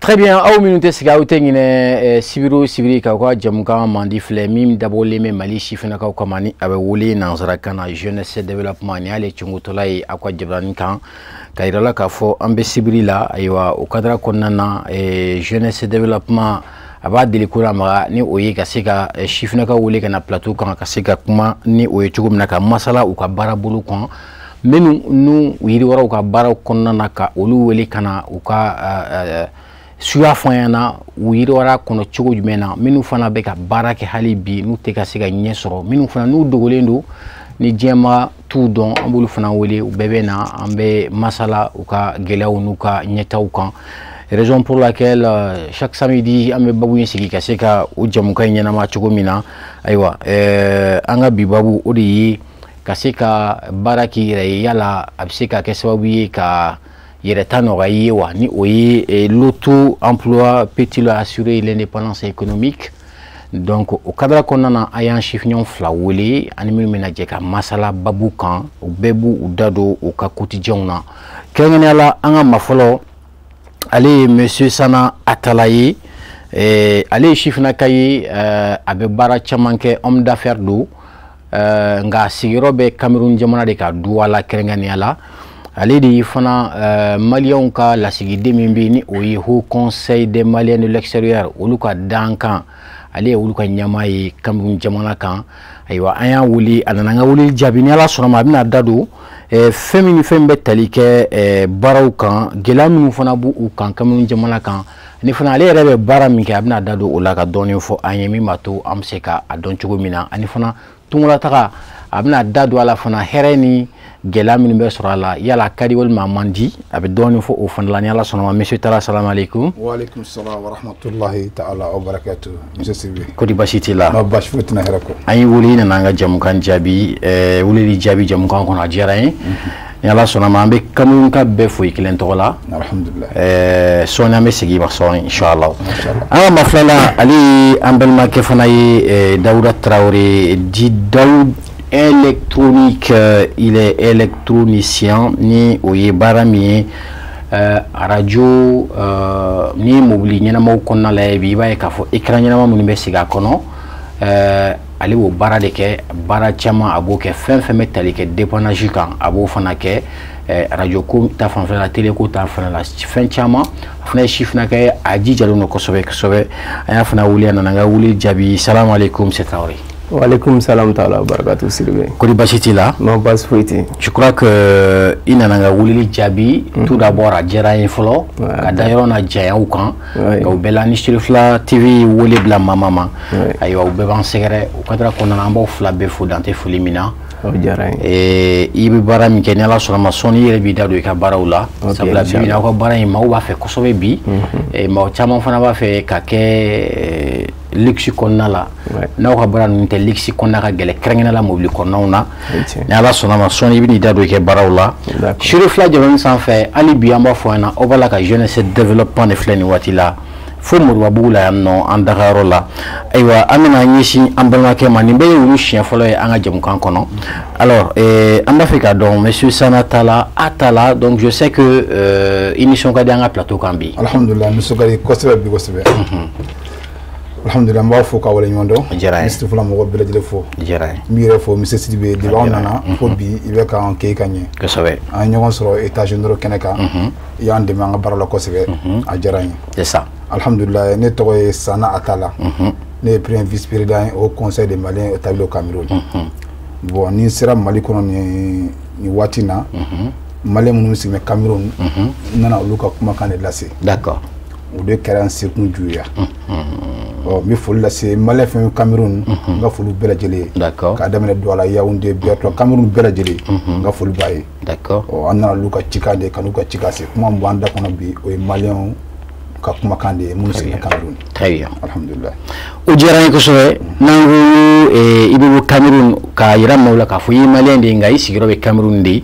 Très bien, aw minnu tɛ sigi, aw tɛ ɲinɛ sibiri o sibiri k'aw ka jamukan mandi filɛ min dabɔlen bɛ Mali sifinnakaw kama, ni a bɛ wele nanzarakan na jeunesse développement. Ni y'ale cungutɔla ye aw ka jabarani kan ka yira la k'a fɔ an bɛ sibiri la. Ayiwa, o cadre kɔnɔna na, jeunesse développement a b'a deli ko lamaga ni o ye ka se ka sifinnakaw wele ka na plateau kan, ka se ka kuma ni o ye cogo min na, ka masala u ka baara bolo kan minnu n'u yiriwara u ka baaraw kɔnɔna na, ka olu wele ka na u ka suya fɔ an ɲɛna u yiriwara kɔnɔ cogo jumɛn na, minnu fana bɛ ka baara kɛ hali bi n'u tɛ ka se ka ɲɛ sɔrɔ, minnu fana n'u dogolen don ni diɲɛma t'u dɔn, an b'olu fana wele. U bɛɛ bɛ na, an bɛ masala u ka gɛlɛyaw n'u ka ɲɛtaw kan. Raison pour laquelle chaque samedi an bɛ babu in sigi ka se ka o jamukan in ɲɛnama cogo min na. Ayiwa, an ka bi babu, o de ye ka se ka baara k'i yɛrɛ ye. Yala a bɛ se ka kɛ sababu ye ka yɛrɛ ta nɔgɔya i ye wa? Ni o ye l'auto emploi peut-il assurer l'indépendance économique? Donc o cadre kɔnɔna na, a y'an sifiɲɔgɔn fila wele ani minnu bɛna jɛ ka masala babu kan. U bɛɛ b'u u da don u ka quotidien na. Kɛrɛnkɛrɛnnenya la, an ka ma fɔlɔ, ale ye monsieur Sana Atala ye. Ale ye sifinnaka ye, a bɛ baara caman kɛ, homme d'affaires don, nka a sigiyɔrɔ bɛ Cameroun jamana de ka Douala kɛrɛnkɛrɛnnenya la. Ale de ye fana maliyɛnw ka lasigiden min bɛ yen, ni o ye Haut Conseil des Maliens de l'extérieur, olu ka dankan, ale ye olu ka ɲɛmaa ye Cameroun jamana kan. Ayiwa, an y'a wele, a nana an ka weleli jaabi. Ni Ala sɔnna ma, a bɛna da don fɛn min ni fɛn bɛ tali kɛ baaraw kan, gɛlɛya minnu fana b'u kan Cameroun jamana kan, ni fana ale yɛrɛ bɛ baara min kɛ, a bɛna da don o la ka dɔɔnin fɔ an ye min b'a to an bɛ se ka a dɔn cogo min na. Ani fana tungalataga, a bɛna da don a la fana, hɛrɛ ni gɛlɛya minnu bɛ sɔrɔ a la, yala a ka di walima a man di, a bɛ dɔɔnin fɔ o fana la ni Ala sɔnna ma. Monsieur Tala, salamu aleykum. Wa aleykum salam wa rahmatulahi ta'ala wa barakatuh. Monsieur Sidibe. Kodi baasi t'i la? Non, baasi foyi tɛna, hɛrɛ kɔ. An y'i wele, i nana an ka jamukan jaabi, weleli jaabi jamukan kɔnɔ, a diyara n ye. Ni Ala sɔnna ma, an bɛ Cameroun ka bɛɛ fo i kelen tɔgɔ la. Alhamdulilayi. Sɔɔni an bɛ segin i ma sɔɔni, inshallah. An ka maa filanan, ale ye an balimakɛ fana ye, Dawuda Tarawele dit Dawud électronique. Il est électronicien, ni o ye baara min ye arajo ni mobili ɲɛnamaw kɔnɔna la ye bi, i b'a ye k'a fɔ écran ɲɛnama minnu bɛ sigi a kɔnɔ, ale b'o baara de kɛ. Baara caman a b'o kɛ, fɛn fɛn bɛ tali kɛ dépannage kan, a b'o fana kɛ, arajo ko ta fanfɛla la, télé ko ta fanfɛla la, fɛn caman. A fana ye sifinnaka ye, a jijalen don kosɛbɛ kosɛbɛ. An y'a fana wele, a nana an ka wele jaabi. Salamu aleykum, c'est Traoré. Waaleykum salam taala barakatu, Sidibe. Kodi baasi t'i la? Non, baasi foyi tɛ. Je crois que i nana n ka weleli jaabi. Tout d'abord, a diyara n ye fɔlɔ ka da yɔrɔ na jayaw kan, nka o bɛɛ la, ni Sirifila TV wele bila maa ma, ayiwa, u bɛɛ b'an sɛgɛrɛ. O cadre kɔnɔna na, an b'aw fila bɛɛ fo dan tɛ foli min na. O diyara n ye. I bɛ baara min kɛ, ni Ala sɔnna ma, sɔnni i yɛrɛ b'i da don i ka baaraw la, sabula bi bi in, aw ka baara in, maaw b'a fɛ kosɛbɛ bi. Maaw caman fana b'a fɛ ka kɛ luxe kɔnɔna la. N'aw ka baara ninnu tɛ, luxe kɔnɔna ka gɛlɛn, kɛrɛnkɛrɛnnenya la mobili kɔnɔnaw na. Ni Ala sɔnna ma, sɔnni i bɛ n'i da don i kɛ baaraw la. Sirifila jabaranin sanfɛ, hali bi an b'a fɔ an ɲɛna, aw b'a la ka jeunesse développement de filɛ nin waati la fo Moribabugu la yan nɔ, an dagayɔrɔ la. Ayiwa, an bɛna ɲɛsin an balimakɛ ma. Nin bɛɛ ye olu siɲɛ fɔlɔ ye an ka jamukan kɔnɔ. Alors, an b'a fɛ k'a dɔn, monsieur Sana Tala Atala, donc je sais que i nisɔn ka di an ka plateau kan bi. Alhamdulilah, nisɔn ka di kosɛbɛ bi, kosɛbɛ. Alhamdulilah, n b'aw fo k'a waleɲuman dɔn. A diyara n ye. N bɛ fɔlɔ mɔgɔ bɛɛ lajɛlen fo. A diyara n ye. N b'i yɛrɛ fo, monsieur Sidibe, depuis anw nana fo bi, i bɛ k'an kɛ i ka ɲɛ. Kosɛbɛ. An ye ɲɔgɔn sɔrɔ états généraux kɛnɛ kan. I y'an dɛmɛ an ka baara la kosɛbɛ. A diyara n ye. C'est ça. Alhamdulilah, ne tɔgɔ ye Sana Atala. Ne ye premier vice président ye au Conseil des Maliens établi au Cameroun. Bon, ni n sera Mali kɔnɔ nin waati in na, Malien minnu sigilen bɛ Cameroun, n nana olu ka kumakan de lase. O de kɛra n sekun ju ye. Ɔ, n bɛ foli lase Malien fɛn fɛn Cameroun, n ka foli bɛɛ lajɛlen ye. K'a daminɛ Douala, Yaoundé, Bertoua, Cameroun bɛɛ lajɛlen, n ka foli b'a ye. Ɔ, an nana olu ka cikan de ka n'u ka cikan se. Kuma min b'an da kɔnɔ bi, o ye Malienw ka kumakan de ye minnu sigilen Cameroun. Très bien. Alhamdulilah. O diyara n ye kosɛbɛ. N'an ko i bɛ bɔ Cameroun, k'a yira maaw la k'a fɔ i ye Malien de ye, nka i sigiyɔrɔ bɛ Cameroun de ye.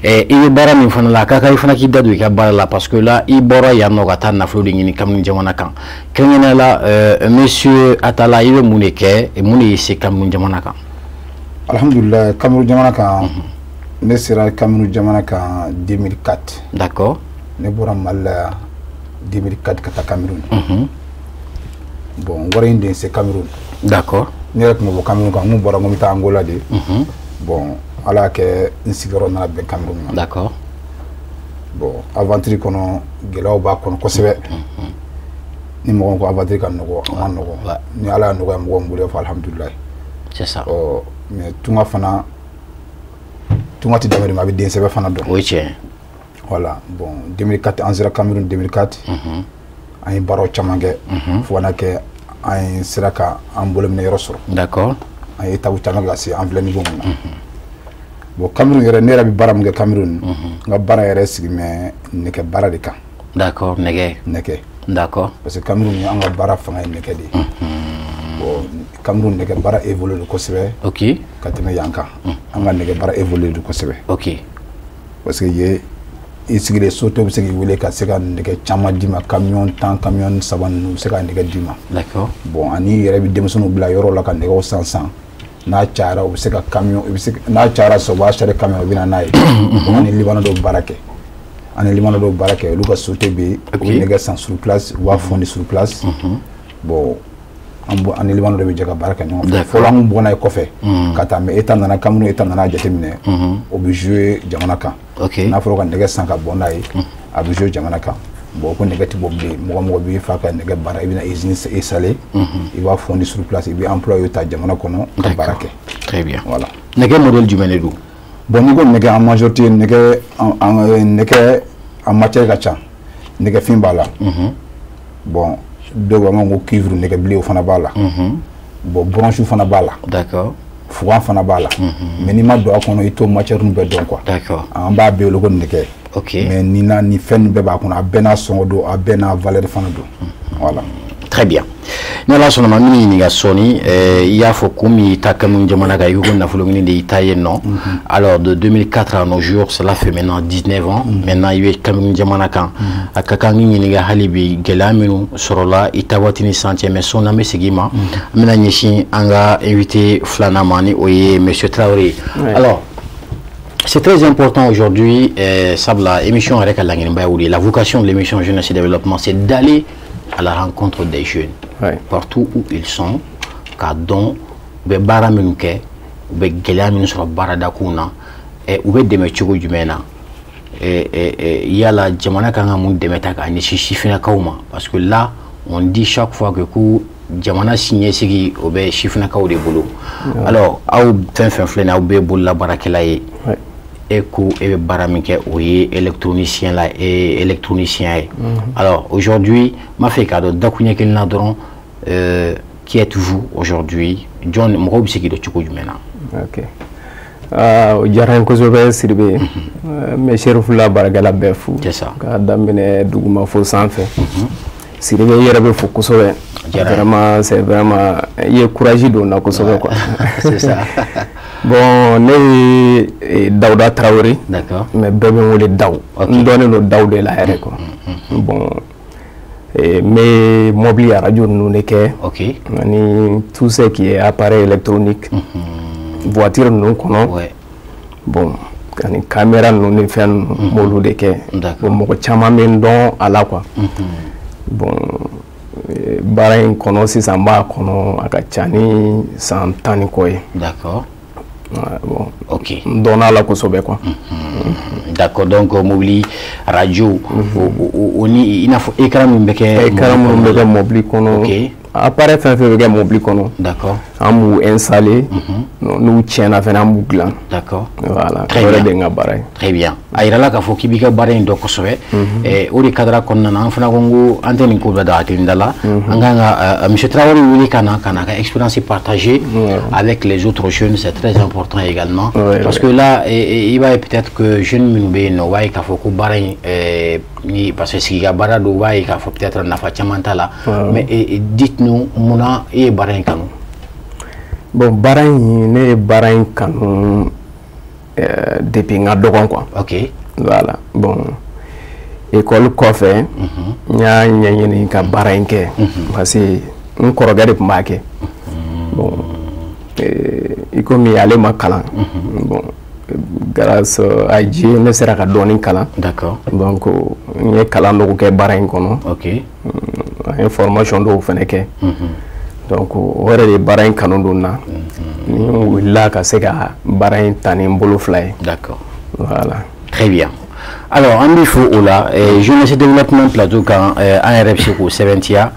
I bɛ baara min fana la, a ka kan i fana k'i da don i ka baara la, parce que là i bɔra yan nɔ ka taa nafolo de ɲini Cameroun jamana kan. Kɛrɛnkɛrɛnnenya la, monsieur Atala, i bɛ mun de kɛ, mun de y'i se Cameroun jamana kan? Alhamdulilah, Cameroun jamana kan, ne sera Cameroun jamana kan 2004. Ne bɔra Mali la. 2004 ka taa Cameroun. Bon, wari in de c'est Cameroun. D'accord. Ne yɛrɛ tun bɛ bɔ Cameroun kan, n kun bɔra n ko n bɛ taa Angola de. Bon, Ala y'a kɛ n sigiyɔrɔ nana bɛn Cameroun ma. D'accord. Bon, aventure kɔnɔ, gɛlɛyaw b'a kɔnɔ kosɛbɛ. Ni mɔgɔ ko aventure ka nɔgɔ, a ma nɔgɔ. Ni Ala y'a nɔgɔya mɔgɔ min bolo, i b'a fɔ alhamdulilayi. C'est ça. Ɔ, mais tunga fana, tunga tɛ daminɛ, a bɛ den sɛbɛ fana dɔn. O ye tiɲɛ. Voilà, bon, 2004 an sera Cameroun 2004. An ye baaraw caman kɛ. Fo ka na kɛ an sera ka an bolo minɛ yɔrɔ sɔrɔ. D'accord. An ye étape caman kɛ ka se an filɛ niveau min na. Bon, Cameroun yɛrɛ, ne yɛrɛ bɛ baara min kɛ Cameroun, n ka baara yɛrɛ sigi bɛ nɛgɛ baara de kan. D'accord, nɛgɛ. Nɛgɛ. D'accord. Parce que Cameroun, an ka baara fanga ye nɛgɛ de ye. Bon, Cameroun nɛgɛ baara évolué don kosɛbɛ. Ok. Ka tɛmɛ yan kan. An ka nɛgɛ baara évolué don kosɛbɛ. Ok. Parce que yen, i sigilen so tɔw bɛ se k'i wele ka se ka nɛgɛ caman d'i ma, camion 10, camion 3 ninnu u bɛ se ka nɛgɛ d'i ma. D'accord. Bon, ani yɛrɛ bɛ denmisɛnninw bila yɔrɔ la ka nɛgɛw san san. N'a cayara, u bɛ se ka camion, i bɛ se, n'a cayara sisan, u b'a charger camion, u bɛ na n'a ye. Bon, ani Libanais dɔw baara kɛ. Ani Libanais dɔw baara kɛ, olu ka société bɛ yen, u bɛ nɛgɛ san sur place, u b'a fondi sur place. Bon, an bɔ, ani Libanais dɔ bɛ jɛ ka baara kɛ ɲɔgɔn fɛ. Fɔlɔ, an kun bɔ n'a ye kɔfɛ ka taa, mais État nana, Cameroun État nana jateminɛ, o bɛ jouer jamana kan. N'a fɔra ka nɛgɛ san ka bɔ n'a ye, a bɛ jouer jamana kan. Bon, ko nɛgɛ tɛ bɔ bilen, mɔgɔ mɔgɔ b'i fa ka nɛgɛ baara, i bɛna usine installer, i b'a fondi sur place, i bɛ employé ta jamana kɔnɔ ka baara kɛ. Très bien. Voilà. Nɛgɛ modèle jumɛn de don? Bon, n'i ko nɛgɛ, en majorité, nɛgɛ nɛgɛ en matière ka ca. Nɛgɛfin b'a la. Bon, dɔw b'a fɔ ko cuivre, nɛgɛ bilen, o fana b'a la. Bon, bronze fana b'a la. D'accord. Fugan fana b'a la. Mais n'i ma don a kɔnɔ, i t'o matière ninnu bɛɛ dɔn quoi. D'accord. An b'a bɛɛ wele ko nɛgɛ. Ok. Mais ni n'a ni fɛn ninnu bɛɛ b'a kɔnɔ, a bɛɛ n'a sɔngɔ don, a bɛɛ n'a valeur fana don. Voilà. Très bien. Ni Ala sɔnna ma, n bɛna ɲininka sɔɔni. I y'a fɔ komi i ta Cameroun jamana kan, i ko ko nafolo ɲini de y'i ta yen nɔ. Alors, de 2004 à nos jours, cela fait maintenant 19 ans. Maintenant, i bɛ Cameroun jamana kan. A ka kan k'i ɲininka hali bi gɛlɛya minnu sɔrɔla i ta waati ni sisan cɛ, mais sɔɔni an bɛ segin i ma. An bɛna ɲɛsin an ka invité filanan ma, ni o ye monsieur Traoré. Alors, c'est très important aujourd'hui, sabula émission yɛrɛ ka laɲiniba ye o de ye. La vocation de l'émission Jeunesse et Développement, c'est d'aller à la rencontre des jeunes. Partout où ils sont, k'a dɔn u bɛ baara minnu kɛ, u bɛ gɛlɛya minnu sɔrɔ baaradakunw na, u bɛ dɛmɛ cogo jumɛn na, yala jamana kan ka mun dɛmɛ ta k'a ɲɛsin sifinnakaw ma, parce que là, on dit chaque fois que ko jamana siniɲɛsigi, o bɛ sifinnakaw de bolo. Alors, aw fɛn fɛn filɛ nin ye, aw bɛɛ bolola baarakɛla ye. E ko e bɛ baara min kɛ, o ye électronicien la, e électronicien ye. Alors aujourd'hui, n b'a fɛ k'a dɔn dakuɲɛ kelen na dɔrɔn, qui êtes-vous aujourd'hui? Jɔn, mɔgɔw bɛ se k'i dɔn cogo jumɛn na? Ok, o diyara n ye kosɛbɛ, Sidibe. N bɛ Serifula baarakɛla bɛɛ fo. C'est ça. K'a daminɛ duguma fo sanfɛ. Sidibe, i yɛrɛ bɛ fo kosɛbɛ. Vraiment, c'est vraiment, i ye courage don n na kosɛbɛ quoi. C'est ça. Bon, ne ye Dawuda Traoré. D'accord. Mais bɛɛ bɛ n wele Dawu. N dɔnnen don Dawu de la yɛrɛ quoi. Bon, n bɛ mobili radio ninnu de kɛ. Ok. Ani tout ce qui est appareil électronique. Voiture ninnu kɔnɔ. Bon, ani caméra ninnu ni fɛn ninnu, n b'olu de kɛ. D'accord. Bon, mɔgɔ caman bɛ n dɔn a la quoi. Bon, baara in kɔnɔ sisan, n b'a kɔnɔ a ka ca ni san 10 ni kɔ ye. D'accord. Ouais, bon. Ok. N dɔnna a la kosɛbɛ quoi. D'accord, donc mobili radio o ni i n'a fɔ écran min bɛ kɛ. Écran minnu bɛ kɛ mobili kɔnɔ. Ok. Appareil fɛn fɛn bɛ kɛ mobili kɔnɔ. D'accord. An b'u installer. N'u tiɲɛna fɛnɛ, an b'u dilan. D'accord. Voilà. Très O bien. de ye n ka baara ye. Très bien. A yirala k'a fɔ k'i b'i ka baara in dɔn kosɛbɛ. O de cadre kɔnɔna na, an fana ko n ko an tɛ nin ko bila daga kelen da la. An kan ka monsieur Traoré wele ka na ka expérience partager avec les autres jeunes, c'est très important également. Parce que là, i b'a ye peut-être que jeunes minnu bɛ yen nɔ, u b'a ye k'a fɔ ko baara in ni parce que sigi ka baara don, u b'a ye k'a fɔ peut-être nafa caman t'a la. Mais dites-nous, munna e ye baara in kanu? Bon, baara in, ne ye baara in kanu depuis n ka dɔgɔn quoi. Ok. Voilà. Bon, école kɔfɛ, n y'a ɲɛɲini ka baara in kɛ parce que n kɔrɔkɛ de tun b'a kɛ. Bon, i komi ale ma kalan. Bon. Grâce à Dieu, ne sera ka dɔɔni kalan. D'accord. Donc n ye kalan dɔw kɛ baara in kɔnɔ. Ok. An ye formation dɔw fɛnɛ kɛ. Donc o yɛrɛ de ye baara in kanu don n na. Ni n wulila ka se ka baara in ta ni n bolo fila ye. D'accord. Voilà. Très bien. Alors, an b'i fo o la, jeunesse développement plateau kan, an yɛrɛ bɛ se k'o sɛbɛntiya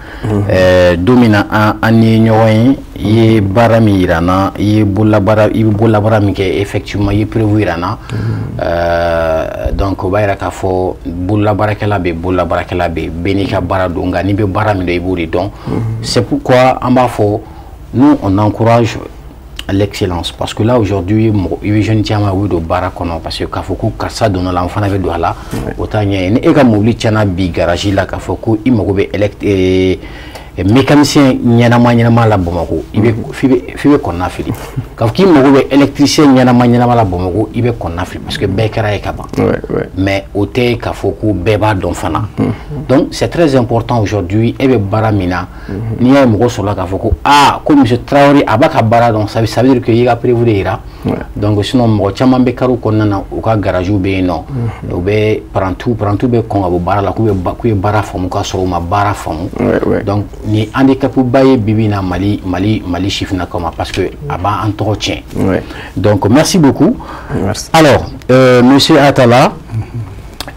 don min na an ni ɲɔgɔn ye, i ye baara min yira n na, i ye bololabaara, i bɛ bololabaara min kɛ, effectivement i ye preuve yira n na. Donc o b'a yira k'a fɔ bololabaarakɛla bɛ, bololabaarakɛla bɛ bɛɛ n'i ka baara don, nka n'i bɛ baara min dɔn, i b'o de dɔn. C'est pourquoi an b'a fɔ, nous, on encourage l'excellence, parce que là aujourd'hui mɔgɔ i bɛ jeune caman u bɛ don baara kɔnɔ parce que k'a fɔ ko karisa donna la, n fana bɛ don a la, o t'a ɲɛ ye. Ni e ka mobili tiɲɛna bi garage la, k'a fɔ ko i mago bɛ mécanicien ɲɛnama ɲɛnama la Bamakɔ, i bɛ f'i bɛ kɔnɔna fili. K'a fɔ k'i mago bɛ électricien ɲɛnama ɲɛnama la Bamakɔ, i bɛ kɔnɔna fili, parce que bɛɛ kɛra ye ka ban. Mais o tɛ k'a fɔ ko bɛɛ b'a dɔn fana. Donc c'est très important aujourd'hui, e bɛ baara min na, n'i y'a ye mɔgɔ sɔrɔla k'a fɔ ko aa, ko monsieur Traoré a b'a ka baara dɔn, ça veut dire que i ka preuve de yira. Donc sinon mɔgɔ caman bɛ kariw kɔnɔna na, u ka garage bɛ yen nɔ, u bɛ parantiw bɛ kɔn ka bɔ baara la k'u ye baara faamu k'a sɔrɔ u ma baara faamu. Donc ni handicap ba ye bi bi in na Mali sifinnakaw ma, parce que a b'an tɔgɔ tiɲɛ. Donc merci beaucoup. Merci. Alors, monsieur Atala,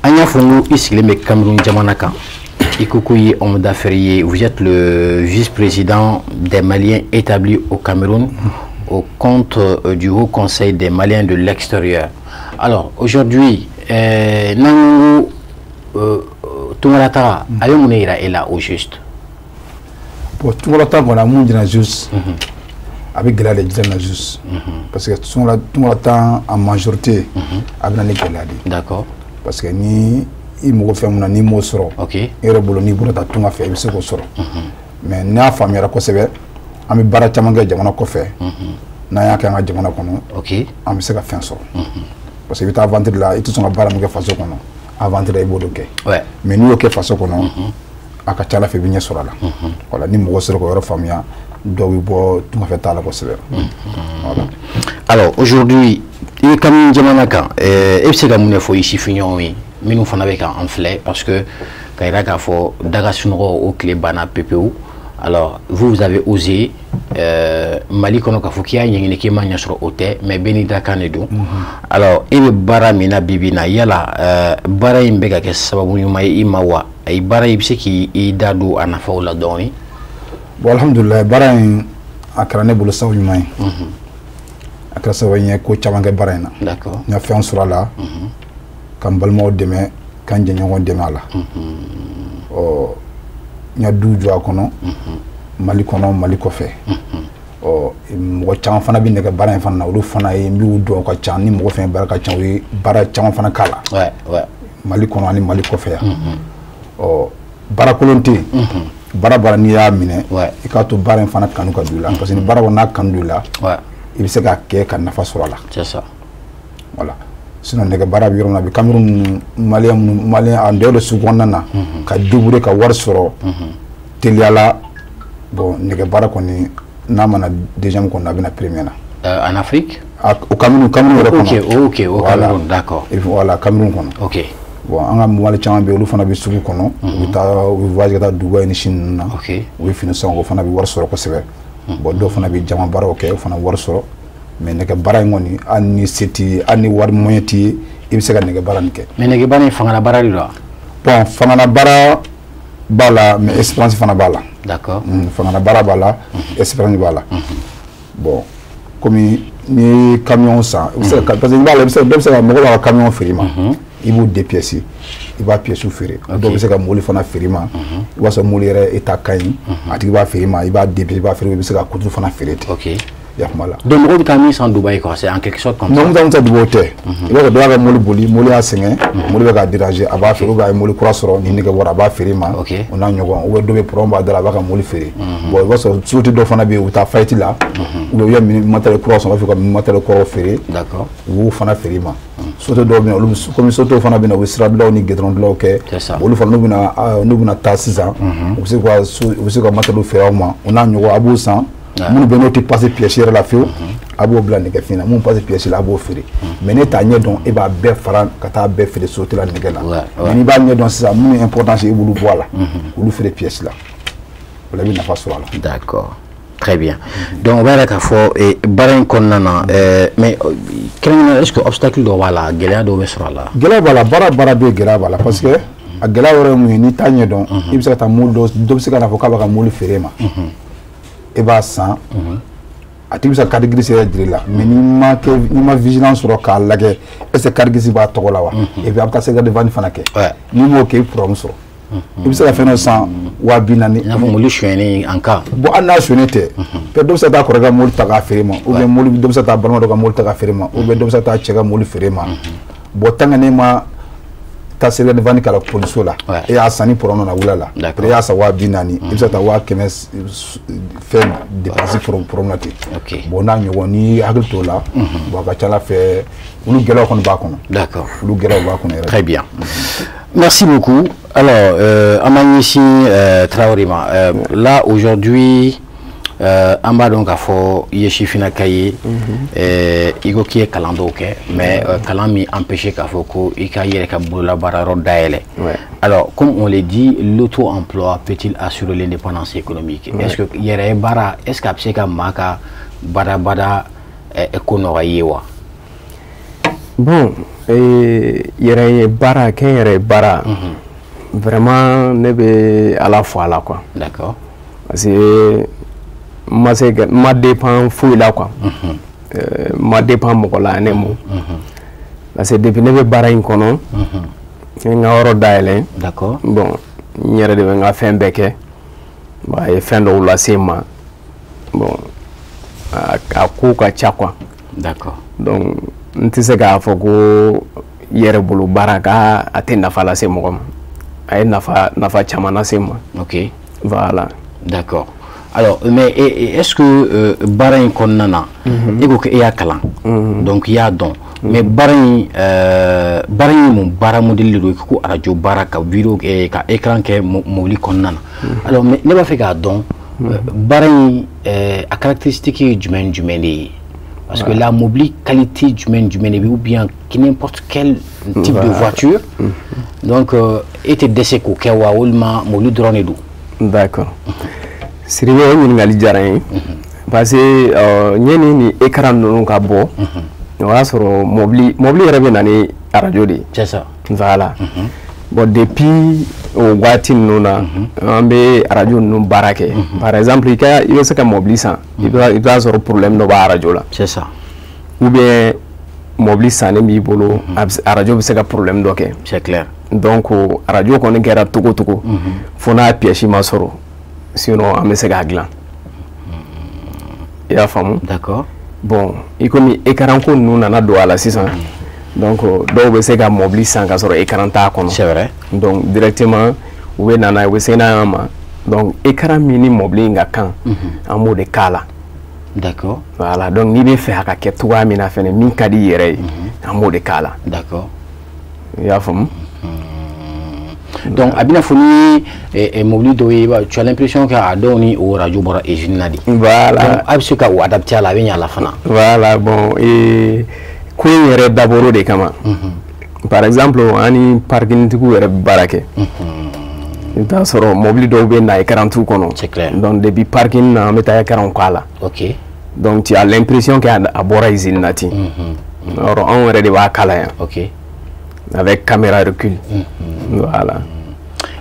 an y'a fɔ n ko i sigilen bɛ Cameroun jamana kan, i ko k'u ye homme d'affaires ye, vous êtes le vice-président des Maliens établis au Cameroun au compte du Haut Conseil des Maliens de l'extérieur. Alors aujourd'hui, n'an ko tungalataga, a bɛ mun de yira e la au juste? Bon, tungalata kɔni, a mun jira juste, a bɛ gɛlɛya de jira na juste, parce que tungalata en majorité a bɛ na ni gɛlɛya de ye. D'accord. Parce que ni i mago fɛn mun na, n'i m'o sɔrɔ i yɛrɛ bolo, n'i bɔra taa tunga fɛ, i bɛ se k'o sɔrɔ. Mais n'a faamuyara kosɛbɛ, an bɛ baara caman kɛ jamana kɔfɛ, n'an y'a kɛ an ka jamana kɔnɔ, an bɛ se ka fɛn sɔrɔ. Parce que i bɛ taa aventure la, i tɛ sɔn ka baara min kɛ faso kɔnɔ, aventure la i b'o de kɛ. Mais n'i y'o kɛ faso kɔnɔ, a ka ca ala fɛ i bɛ ɲɛ sɔrɔ a la. Voilà, ni mɔgɔ sera k'o yɔrɔ faamuya, dɔw bɛ bɔ tungafɛ t'a la kosɛbɛ. Voilà. Alors aujourd'hui, i bɛ Cameroun jamana kan, e bɛ se ka mun de fɔ i sifinɲɔgɔnw ye minnu fana bɛ k'an filɛ, parce que ka yira k'a fɔ daga sunɔgɔ o tile banna pepewu. Alors vous, vous avez osé, Mali kɔnɔ k'a fɔ k'i y'a ɲɛɲini k'i ma ɲɛ sɔrɔ, o tɛ, mais bɛɛ n'i dakan de don. Alors e bɛ baara min na bi bi in na, yala baara in bɛ ka kɛ sababu ɲuman ye i ma wa? I baara i bɛ se k'i da don a nafaw la dɔɔni? Bon, alhamdulilayi, baara in a kɛra ne bolo sababu ɲuman ye. A kɛra sababu ye ko caman kɛ baara in na. D'accord. N ka fɛn sɔrɔ a la, ka n balimaw dɛmɛ, ka n jɛɲɔgɔn dɛmɛ a la. Ɔ, n ka du jɔ a kɔnɔ, Mali kɔnɔ, Mali kɔfɛ. Ɔ, mɔgɔ caman fana bɛ nɛgɛ baara in fana na, olu fana ye n b'u dɔn, ka ca ni mɔgɔ fɛn baara ka ca, u ye baara caman fana k'a la. Mali kɔnɔ ani Mali kɔfɛ yan. Ɔ, baara kolon tɛ yen. Baara n'i y'a minɛ, i k'a to baara in fana kanu ka don i la, parce que ni baara kɔni n'a kanu don i la, i bɛ se k'a kɛ ka nafa sɔrɔ a la. C'est ça. Voilà. Sinon nɛgɛ baara bɛ yɔrɔ min na bi, Cameroun malien minnu, malien en dehors de sugu kɔnɔna na, ka débrouiller ka wari sɔrɔ teliya la, bon, nɛgɛ baara kɔni n'a mana deuxième kɔnɔ, a bɛna premier na. En Afrique? Ah, au Cameroun, Cameroun yɛrɛ kɔnɔ. Ok, au Cameroun, d'accord. Et voilà, Cameroun kɔnɔ. Ok. Bon, an ka mobili caman bɛ yen, olu fana bɛ sugu kɔnɔ, u bɛ taa, u bɛ voyage ka taa Dubaï ni Chine ninnu na. U bɛ fini sɔngɔ, o fana bɛ wari sɔrɔ kosɛbɛ. Bon, dɔw fana bɛ jama baaraw kɛ, o fana bɛ wari sɔrɔ. Mais nɛgɛ baara in kɔni, hali ni se t'i ye, hali ni wari moyen t'i ye, i bɛ se ka nɛgɛ baara nin kɛ. Mais nɛgɛ baara in, fangala baara de don wa? Bon, fangala baara b'a la, mais expérience fana b'a la. D'accord. Fangala baara b'a la, expérience b'a la. Bon, komi n'i ye camion san, i bɛ se ka, parce que i b'a la, i bɛ se, dɔ bɛ se ka, mɔgɔ b'a ka camion feere i ma. I b'o dépiécer, i b'a pièce feere. Dɔw bɛ se ka mobili fana feere i ma. I b'a sɔrɔ mobili yɛrɛ état ka ɲi, a tigi b'a feere i ma, i b'a dépiécer, i b'a feere, i bɛ se ka kutu fana feere ten. Yakuma la. Donc mɔgɔw bɛ taa min san Dubaï quoi, c'est en quelque sorte comme ça. Non, n ta Dubaï o tɛ. I b'a sɔrɔ dɔ b'a ka mobili boli, mobili y'a sɛgɛn, mobili bɛ k'a déranger, a b'a feere, ou bien a ye mobili kura sɔrɔ ni nɛgɛ bɔra, a b'a feere i ma. O n'a ɲɔgɔn, ou bien dɔ bɛ problème b'a da la, a b'a ka mobili feere. Bon, i b'a sɔrɔ société dɔ fana bɛ yen, u bɛ taa faillite la, ou bien u ye matériel kura sɔrɔ, u b'a fɛ ka matériel kɔrɔ feere. D'accord. U b'o fana feere i ma. Société dɔw bɛ yen, olu bɛ, komi société fana bɛ na, u bɛ sirabilaw ni goudron kɛ. C'est ça. Olu fana n'u bɛna taa sisan, u bɛ se ka matériel feere aw ma, o n'a ɲɔgɔn, a b'o san. Minnu bɛ n'o tɛ passer pièce yɛrɛ la fiyewu, A b'o bila nɛgɛfin na, mun passe pièce la, a b'o feere. Mais ne t'a ɲɛ dɔn, e b'a bɛɛ fara ka taa bɛɛ feere société la nɛgɛ la. Mais n'i b'a ɲɛ dɔn sisan, mun ye importance ye, i b'olu bɔ a la, olu feere pièce la, o la i bɛ nafa sɔrɔ a la. D'accord. Très bien. Donc, on va k'a fɔ baara in kɔnɔna na, mais kɛrɛnkɛrɛnnenya, est-ce que obstacle dɔ b'a la, gɛlɛya dɔw bɛ sɔrɔ a la? Gɛlɛya b'a la, baara bɛ yen, gɛlɛya b'a la, parce que a gɛlɛya yɔrɔ ye mun ye, n'i t'a ɲɛ dɔn, i bɛ se ka taa mobili dɔ bɛ se ka na fɔ k'a b'a ka mobili feere ma, e b'a san, a tigi bɛ se ka carte grise yɛrɛ dir'i la, mais n'i ma vigilance sɔrɔ k'a lajɛ, est ce que carte grise b'a tɔgɔ la wa? Et puis a bɛ taa certificat de vente fana kɛ. N'i m'o kɛ, i bɛ problème sɔrɔ. I bɛ se ka fɛn dɔ san 40 000. I n'a fɔ mobili sonyɛni en cas. Bon, hali n'a sonyɛni tɛ, dɔ bɛ se ka taa kɔrɔkɛ ka mobili ta k'a feere ma, ou bien mobili dɔ bɛ se ka taa balima dɔ ka mobili ta k'a feere ma, ou bien dɔ bɛ se ka taa cɛ ka mobili feere ma. Bon, tant que ne ma taa certificat de vente k'a la polisiso la, e y'a san ni problème nana wuli a la, e y'a san 40 000, i bɛ se ka taa 100 000 fɛn dépense problème na ten. Bon, n'a ɲɔgɔn, n'i hakili t'o la, bon, a ka ca ala fɛ, olu gɛlɛyaw kɔni b'a kɔnɔ. Olu gɛlɛyaw b'a kɔnɔ yɛrɛ. Très bien. Merci beaucoup. Alors, an b'an ɲɛsin Traoré ma. Là, aujourd'hui, an b'a dɔn k'a fɔ i ye sifinnaka ye, i ko k'i ye kalan dɔw kɛ, mais kalan min empêché k'a fɔ ko i ka yɛrɛ ka bololabaara yɔrɔ dayɛlɛ. Alors, comme on l'a dit, l'auto-emploi peut-il assurer l'indépendance économique? Est-ce que yɛrɛ ye baara, est-ce que a bɛ se ka maa ka badabada ko nɔgɔya i ye wa? Bon, yɛrɛ ye baara kɛ n yɛrɛ ye baara, vraiment ne bɛ Ala fo a la quoi. Parce que n ma se ka n ma dépend foyi la quoi. N ma dépend mɔgɔ la ne mo. Parce que depuis ne bɛ baara in kɔnɔ, n ye n ka yɔrɔ dayɛlɛ. Bon, n yɛrɛ de bɛ n ka fɛn bɛɛ kɛ. Bon, a ye fɛn dɔw lase n ma. Bon, a ko ka ca quoi. Donc n tɛ se k'a fɔ ko yɛrɛ bolo baara ka a tɛ nafa lase mɔgɔ ma. A ye nafa caman lase n ma. Voilà. D'accord. Alors, mais est-ce que baara in kɔnɔna na, e ko k'e y'a kalan, donc i y'a dɔn, mais baara in ye mun baara modèle de don? I ko radio baara, ka vidéo, ka écran kɛ mobili kɔnɔna na. Alors, mais ne b'a fɛ k'a dɔn, baara in a caractéristique ye jumɛn jumɛn de ye? Parce que la mobili qualité jumɛn jumɛn de bɛ, ou bien n'importe quel type de voiture. Donc e tɛ dɛsɛ k'o kɛ wa, walima mobili dɔrɔn de don? D'accord. Sidibe, o ɲininkali diyara n ye. Parce que ɲɛni ni écran ninnu ka bɔ, o y'a sɔrɔ mobili yɛrɛ bɛ na ni radio de ye. C'est ça. Voilà. Bon, depuis o waati ninnu na, an bɛ radio ninnu baara kɛ. Par exemple, i bɛ se ka mobili san, i bɛ taa sɔrɔ problème dɔ b'a radio la. C'est ça. Ou bien mobili sannen b'i bolo, radio bɛ se ka problème dɔ kɛ. C'est clair. Donc radio kɔni kɛra togo togo, fo n'a pièce ma sɔrɔ, sinon an bɛ se k'a dilan. I y'a faamu? D'accord. Bon, i komi écran ko ninnu nana don a la sisan, donc dɔw bɛ se ka mobili san ka sɔrɔ écran t'a kɔnɔ. C'est vrai. Donc directement u bɛ na n'a ye, u bɛ se n'a y'an ma. Donc écran min ni mobili in ka kan, an b'o de k'a la. Voilà, donc n'i bɛ fɛ a ka kɛ cogoya min na fɛnɛ, min ka di i yɛrɛ ye, an b'o de k'a la. I y'a faamu? Donc a bɛna fɔ ni mobili dɔw ye, tu as l'impression que a dɔw ni o radio bɔra usine na de. Voilà. Donc a bɛ se ka o adapter a la, a bɛ ɲɛ a la fana. Voilà, bon, ko in yɛrɛ dabɔra o de kama. Par exemple, an ni parking tigiw yɛrɛ bɛ baara kɛ. I bɛ taa sɔrɔ mobili dɔw bɛ na écran t'u kɔnɔ. C'est clair. Donc depuis parking na, an bɛ taa écran k'a la. Donc tu as l'impression que a bɔra usine na ten. Or anw yɛrɛ de b'a kala yan. Avec caméra recul. Voilà.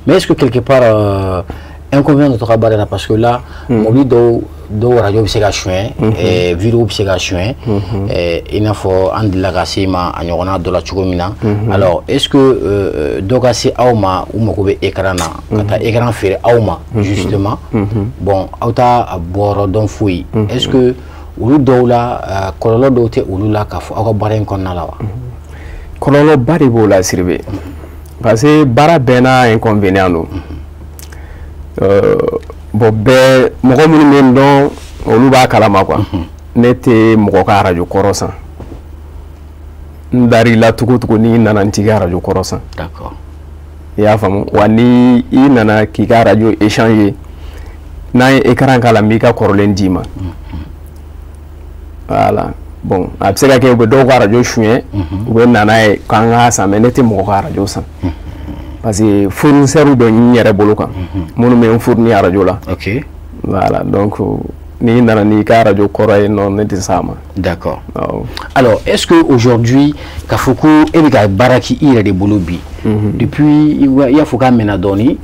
Mais est-ce que quelque part, inconvénient de tɔgɔ baara la, parce que là, mobili dɔw radio bɛ se ka suɲɛ, vidéo bɛ se ka suɲɛ, i n'a fɔ an delila ka se ma a ɲɔgɔnna dɔ la cogo min na. Alors, est-ce que dɔ ka se aw ma, u mago bɛ écran na, ka taa écran feere aw ma justement, bon, aw t'a bɔyɔrɔ dɔn foyi, est-ce que olu dɔw la, kɔlɔlɔ dɔw tɛ olu la k'a fɔ aw ka baara in kɔnɔna la wa? Kɔlɔlɔba de b'o la, Sidibe, parce que baara bɛɛ n'a inconvénient don. Bon, bɛɛ, mɔgɔ minnu bɛ n dɔn, olu b'a kalama quoi. Ne tɛ mɔgɔ ka arajo kɔrɔ san. N dar'i la cogo cogo, n'i nana n t'i ka arajo kɔrɔ san. I y'a faamu wa? Ni i nana k'i ka arajo échanger, n'an ye écran k'a la, n b'i ka kɔrɔlen d'i ma. Voilà. Bon, a bɛ se ka kɛ u bɛ dɔw ka radio suɲɛ, u bɛ na n'a ye k'an k'a san, mais ne tɛ mɔgɔ ka radio san. Parce que fournisseur bɛ n yɛrɛ bolo kan, minnu bɛ n fournir radio la. Ok. Voilà, donc n'i nana n'i ka radio kɔrɔ ye, non, ne tɛ s'a ma. D'accord. Alors, est-ce que aujourd'hui k'a fɔ ko e bɛ ka baara kɛ i yɛrɛ de bolo bi, depuis i y'a fɔ k'a mɛnna dɔɔni,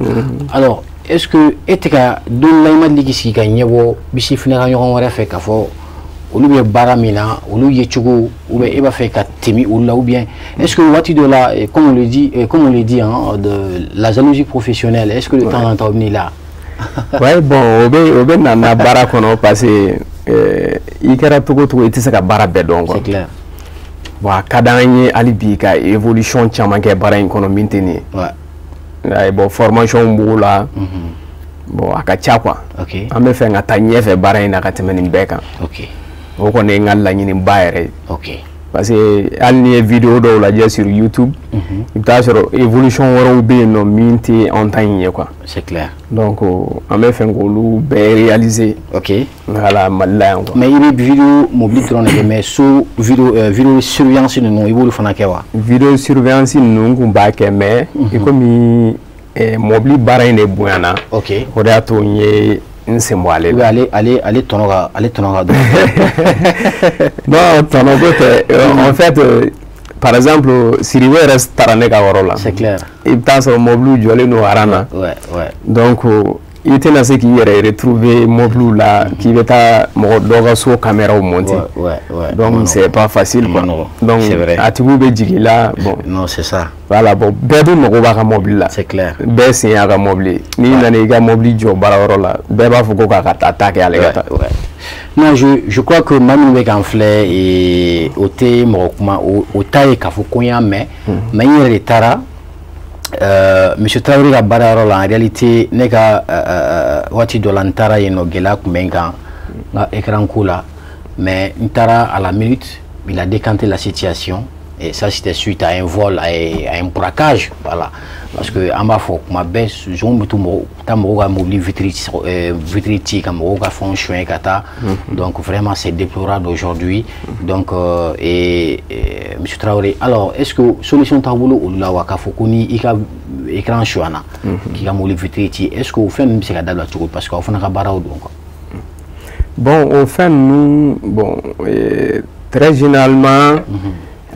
alors est-ce que e tɛ ka don la i ma deli k'i sigi ka ɲɛbɔ bisi fana ka ɲɔgɔn wɛrɛ fɛ k'a fɔ olu bɛ baara min na, olu ye cogo, ou bien e b'a fɛ ka tɛmɛ olu la, ou bien est-ce que waati dɔ la, comme on le dit, hein, de la jalousie professionnelle, est-ce que de temps en temps o bɛ n'i la? Ouais, bon, o bɛ na na baara kɔnɔ parce que i kɛra cogo o cogo, i tɛ se ka baara bɛɛ dɔn quoi. C'est clair. Bon, a ka d'an ye hali bi ka évolution caman kɛ baara in kɔnɔ min tɛ nin ye. Ouais. Bon, formation b'o la. Bon, a ka ca quoi. Ok. An bɛ fɛ ka taa ɲɛfɛ baara in na ka tɛmɛ nin bɛɛ kan. Ok. O kɔni ye n ka laɲiniba yɛrɛ ye. Ok. Parce que hali n'i ye vidéo dɔw lajɛ sur YouTube, i bɛ taa sɔrɔ évolution wɛrɛw bɛ yen nɔ min tɛ anw ta in ye quoi. C'est clair. Donc an bɛ fɛ k'olu bɛɛ réaliser. Ok. Voilà, Mali la yan quoi. Mais i bɛ vidéo mobili dɔrɔn de kɛ, mais so vidéo vidéo surveillance ninnu, i b'olu fana kɛ wa? Vidéo surveillance ninnu n kun b'a kɛ, mais i komi mobili baara in de bonyana. Ok. O de y'a to n ye n sen bɔ ale la. Ale tɔnɔ ka dɔgɔ. Non, tɔnɔ ko tɛ. En fait, par exemple, Siribe yɛrɛ taara ne ka yɔrɔ la. C'est clair. I bɛ taa sɔrɔ mɔbiliw jɔlen don aran na. Ouais, ouais. Donc i tɛna se k'i yɛrɛ retrouver mɔbiliw la k'i bɛ taa mɔgɔ dɔ ka so caméraw monter. Ouais, ouais. Donc c'est pas facile quoi. Donc a tigiw bɛ jigin i la, bon. Non, c'est ça. Voilà, bon, bɛɛ dun mago b'a ka mɔbili la. C'est clair. Bɛɛ sen y'a ka mɔbili. N'i nana i ka mɔbili jɔ baarayɔrɔ la, bɛɛ b'a fɔ ko k'a ka taa ta kɛ ale ka taa. Ouais. Non, je crois que maa minnu bɛ k'an filɛ, o tɛ mɔgɔ kuma, o ta ye k'a fɔ ko n y'a mɛn, mais n yɛrɛ de taara Monsieur Traoré ka baarayɔrɔ la. En réalité, ne ka waati dɔ la n taara yen nɔ, gɛlɛya tun bɛ n kan n ka écran ko la, mais n taara à la minute, il a décanté la situation. Et ça, c'était suite à un vol, à un braquage, voilà. Parce que an b'a fɔ kuma bɛɛ, zon bɛ to mɔgɔ taa mɔgɔw ka mobili vitre ci ka mɔgɔw ka fɛnw suɲɛ ka taa. Donc vraiment, c'est déplorable aujourd'hui. Donc Monsieur Traoré, alors est-ce que solution t'aw bolo olu la wa, k'a fɔ ko ni i ka écran suɲɛna k'i ka mobili vitre ci, est-ce que o fɛn ninnu bɛ se ka dabila cogo di, parce que aw fana ka baaraw don quoi? Bon, o fɛn ninnu, bon, très généralement,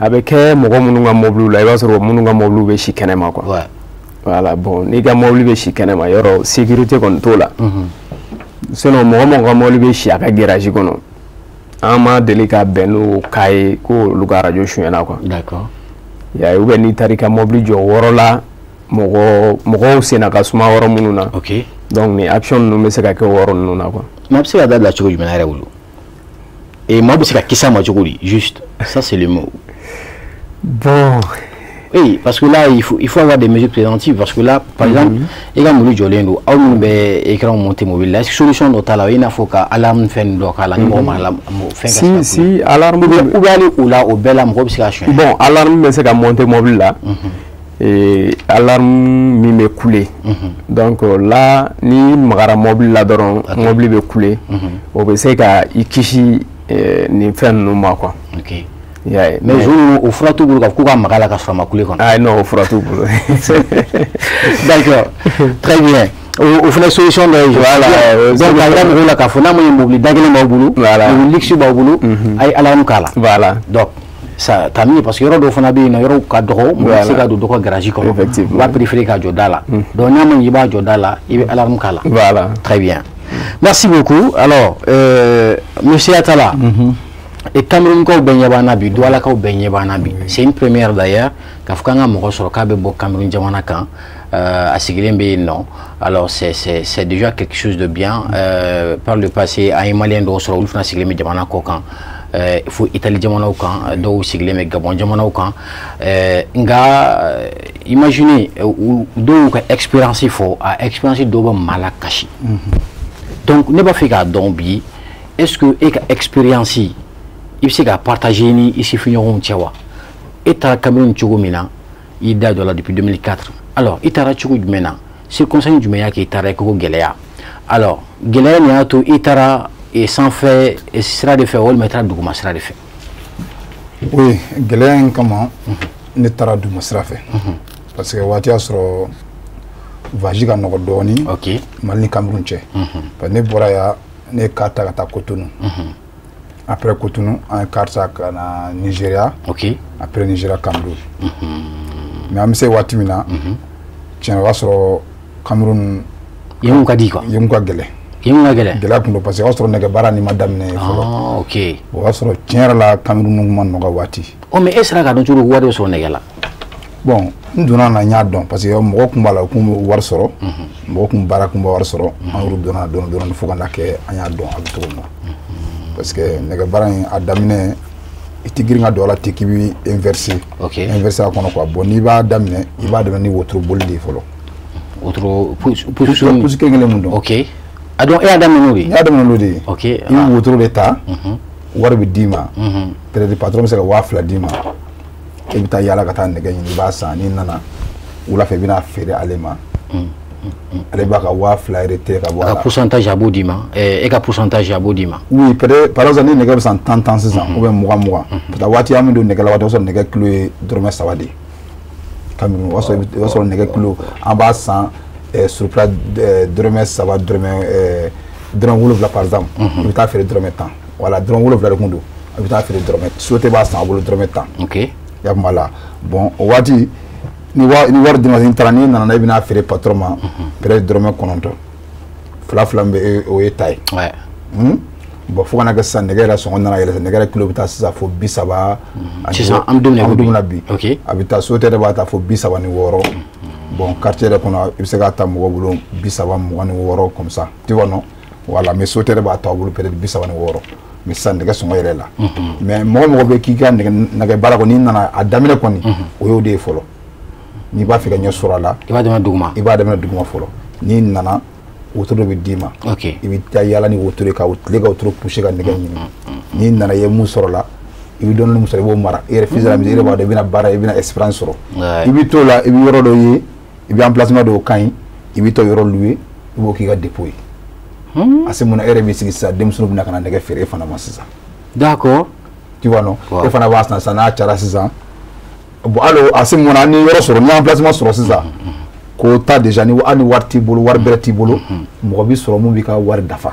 a bɛ kɛ mɔgɔ minnu ka mɔbiliw la, i b'a sɔrɔ minnu ka mɔbiliw bɛ si kɛnɛma quoi. Ouais. Voilà, bon, n'i ka mɔbili bɛ si kɛnɛma, yɔrɔ sécurité kɔni t'o la. Sinon mɔgɔ mɔgɔ ka mɔbili bɛ si a ka garage kɔnɔ, an ma deli ka bɛn n'o cas ye ko olu ka radio suɲɛna quoi. D'accord. Ya, ou bien n'i taara i ka mɔbili jɔ yɔrɔ la, mɔgɔw senna ka suma yɔrɔ minnu na. Ok. Donc ni action ninnu bɛ se ka kɛ o yɔrɔ ninnu na quoi. Mais a bɛ se ka dabila cogo jumɛn yɛrɛ bolo? Et maa bɛ se ka kisi a ma cogo di? Juste, ça c'est le mot. Bon. Oui, parce que là, il faut avoir des mesures préventives. Parce que là, par exemple, il y a un jɔlen don, aw minnu bɛ écran monter mobile la, est-ce que solution dɔ t'a la, i n'a fɔ ka alarme fɛn dɔ k'a la, ni mɔgɔ ma fɛn ka se ka Si, alarme ou bien hali o la, o bɛɛ la, mɔgɔ bɛ se ka suɲɛ. Bon, alarme bɛ se ka monter mobile la. Et alarme min bɛ couler. Donc là, ni magara mobile la dɔrɔn, mobile bɛ couler. O bɛ se ka i kisi nin fɛn ninnu ma quoi. Ok. Yeah, mais zone o fura t'u bolo k'a fɔ k'u ka maga la ka sɔrɔ a ma kule kɔnɔ. Ah non, o fura t'u bolo. D'accord, très bien. O fana solution dɔ ye. Voilà. Donc a yira mɔgɔw la k'a fɔ n'a ma ɲɛ mobili da kelen b'aw bolo, voilà, mobili luxe b'aw bolo, a ye alarme k'a la. Voilà. Donc ça t'as mis, parce que yɔrɔ dɔw fana bɛ yen nɔ, yɔrɔw ka dɔgɔ, mɔgɔ tɛ se ka don dɔ ka garage kɔnɔ. Effectivement. U b'a préférer ka jɔ da la. Donc n'a ma ɲɛ i b'a jɔ da la, i bɛ alarme k'a la. Voilà. Très bien. Merci beaucoup. Alors, Monsieur Atala. Et Camerounkaw bɛɛ ɲɛ b'an na bi, Doualakaw bɛɛ ɲɛ b'an na bi. C'est une première d'ailleurs k'a fɔ k'an ka mɔgɔ sɔrɔ k'a bɛ bɔ Cameroun jamana kan, a sigilen bɛ yen nɔ. Alors c'est déjà quelque chose de bien. Par le passé, an ye Malien dɔw sɔrɔ, olu fana sigilen bɛ jamana kɔ kan, fo Italie jamanaw kan, dɔw sigilen bɛ Gabon jamanaw kan. Nka imaginez, dɔw ka expérience fɔ, a expérience dɔw bɛ maa la kasi. Donc ne b'a fɛ k'a dɔn bi, est-ce que e ka expérience i bɛ se ka partager ni i sifinɲɔgɔnw cɛ wa? E taara Cameroun cogo min na, i da dɔ la depuis 2004. Alors i taara cogo jumɛn na? Circonstance jumɛn y'a kɛ i taara i ko gɛlɛya? Alors gɛlɛya nin y'a to i taara sanfɛ sira de fɛ walima i taara duguma sira de fɛ? Oui, gɛlɛya in kama ne taara duguma sira fɛ. Parce que waati y'a sɔrɔ voyage ka nɔgɔ dɔɔni. Ok. Mali ni Cameroun cɛ. Parce que ne bɔra yan, ne ye car ta ka taa Cotonou. Après Cotonou, an ye car ta ka na Nigeria. Ok. Après Nigeria, Cameroun. Mais an bɛ se waati min na, tiɲɛ o y'a sɔrɔ Cameroun. Yen kun ka di quoi. Yen kun ka gɛlɛn. Yen kun ka gɛlɛn. Gɛlɛya kun don parce que o y'a sɔrɔ nɛgɛ baara nin ma daminɛ fɔlɔ. Ah, ok. O y'a sɔrɔ tiɲɛ yɛrɛ la Cameroun kun ma nɔgɔ waati. Oh, mais e sera k'a dɔn cogo di wari bɛ sɔrɔ nɛgɛ la? Bon, n donna na n y'a dɔn parce que mɔgɔ kun b'a la u kun bɛ wari sɔrɔ. Mɔgɔ kun baara kun bɛ wari sɔrɔ. An y'olu donna dɔɔni dɔɔni fo ka na kɛ an y'a dɔn a bɛ cogo min na. Parce que nɛgɛ baara in a daminɛ i tɛ girin ka don a la ten k'i bɛ inverser. Ok. Inverser a kɔnɔ quoi. Bon, n'i b'a daminɛ i b'a daminɛ ni wotoro boli de ye fɔlɔ. Wotoro pousse pousse kelen kelen mun don. Ok. Ah donc e y'a daminɛ n'o de ye? N y'a daminɛ n'o de ye. Ok. I bɛ wotoro de ta. Wari bɛ d'i ma. Peut-être patron bɛ se ka 2000 d'i ma. E bɛ taa yala ka taa nɛgɛ ɲini i b'a san n'i nana wula fɛ i bɛna feere ale ma. Ale b'a ka 2000 yɛrɛ tigɛ ka bɔ a la. A ka pourcentage a b'o d'i ma. E ka pourcentage a b'o d'i ma. Oui, peut-être par exemple ni nɛgɛ bɛ san 10 sisan ou bien 20 peut-être waati an bɛ don nɛgɛ la waati o y'a sɔrɔ nɛgɛ kilo ye dɔrɔmɛ 3 de ye. Cameroun o y'a sɔrɔ nɛgɛ kilo an b'a san sur place dɔrɔmɛ 3 dɔrɔmɛ 7 par exemple. I bɛ taa feere dɔrɔmɛ 10. Voilà, dɔrɔmɛ 7 de kun don. I bɛ taa feere dɔrɔmɛ société b'a san a bolo dɔrɔmɛ 10. Ok. I y'a faamu la. Bon, o waati ni wari d'i ma n'i taara n'i nana i bɛna feere patron ma peut-être dɔrɔmɛ 9 fila min bɛ o ye ta ye. Ouais. Bon, fo ka na kɛ sisan nɛgɛ yɛrɛ sɔngɔ nana yɛlɛ nɛgɛ yɛrɛ kilo bɛ taa sisan fo 30. Sisan an bɛ don min na bi. Ok. A bɛ taa société yɛrɛ b'a ta fo 36. Bon, quartier yɛrɛ kɔnɔ i bɛ se k'a ta mɔgɔ bolo 30 26 comme ça. Tu vois non? Voilà, mais société yɛrɛ b'a ta bolo peut-être 36. Mais sisan nɛgɛ sɔngɔ yɛrɛ la. Mais mɔgɔ mɔgɔ bɛ k'i ka nɛgɛ baara kɔni n'i nana a daminɛ kɔni o y'o de ye fɔlɔ. N'i b'a fɛ ka ɲɛ sɔrɔ a la. I b'a daminɛ duguma. I b'a daminɛ duguma fɔlɔ. N'i nana wotoro bɛ d'i ma. Ok. I bɛ taa yala ni wotoro ye ka tile ka wotoro pousser ka nɛgɛ ɲini. N'i nana i ye mun sɔrɔ la i bɛ dɔɔnin mun sɔrɔ i b'o mara. I yɛrɛ fils de la misɛn i yɛrɛ b'a dɔn i bɛna baara i bɛna expérience sɔrɔ. I bɛ t'o la i bɛ yɔrɔ dɔ ye i bɛ emplacement dɔw ka ɲi i bɛ t'o yɔrɔ louer i b'o k'i ka dépôt ye. A se mun na e yɛrɛ b'i sigi sisan denmisɛnninw bɛna ka na nɛgɛ feere e fana ma sisan. D'accord. Tu vois non? E fana b'a san sisan n'a cayara sisan. Bon, hali a se mun na ni yɔrɔ sɔrɔ ni emplacement sɔrɔ sisan k'o ta déjà ni hali ni wari t'i bolo wari bɛrɛ t'i bolo mɔgɔ b'i sɔrɔ mun b'i ka wari dafa.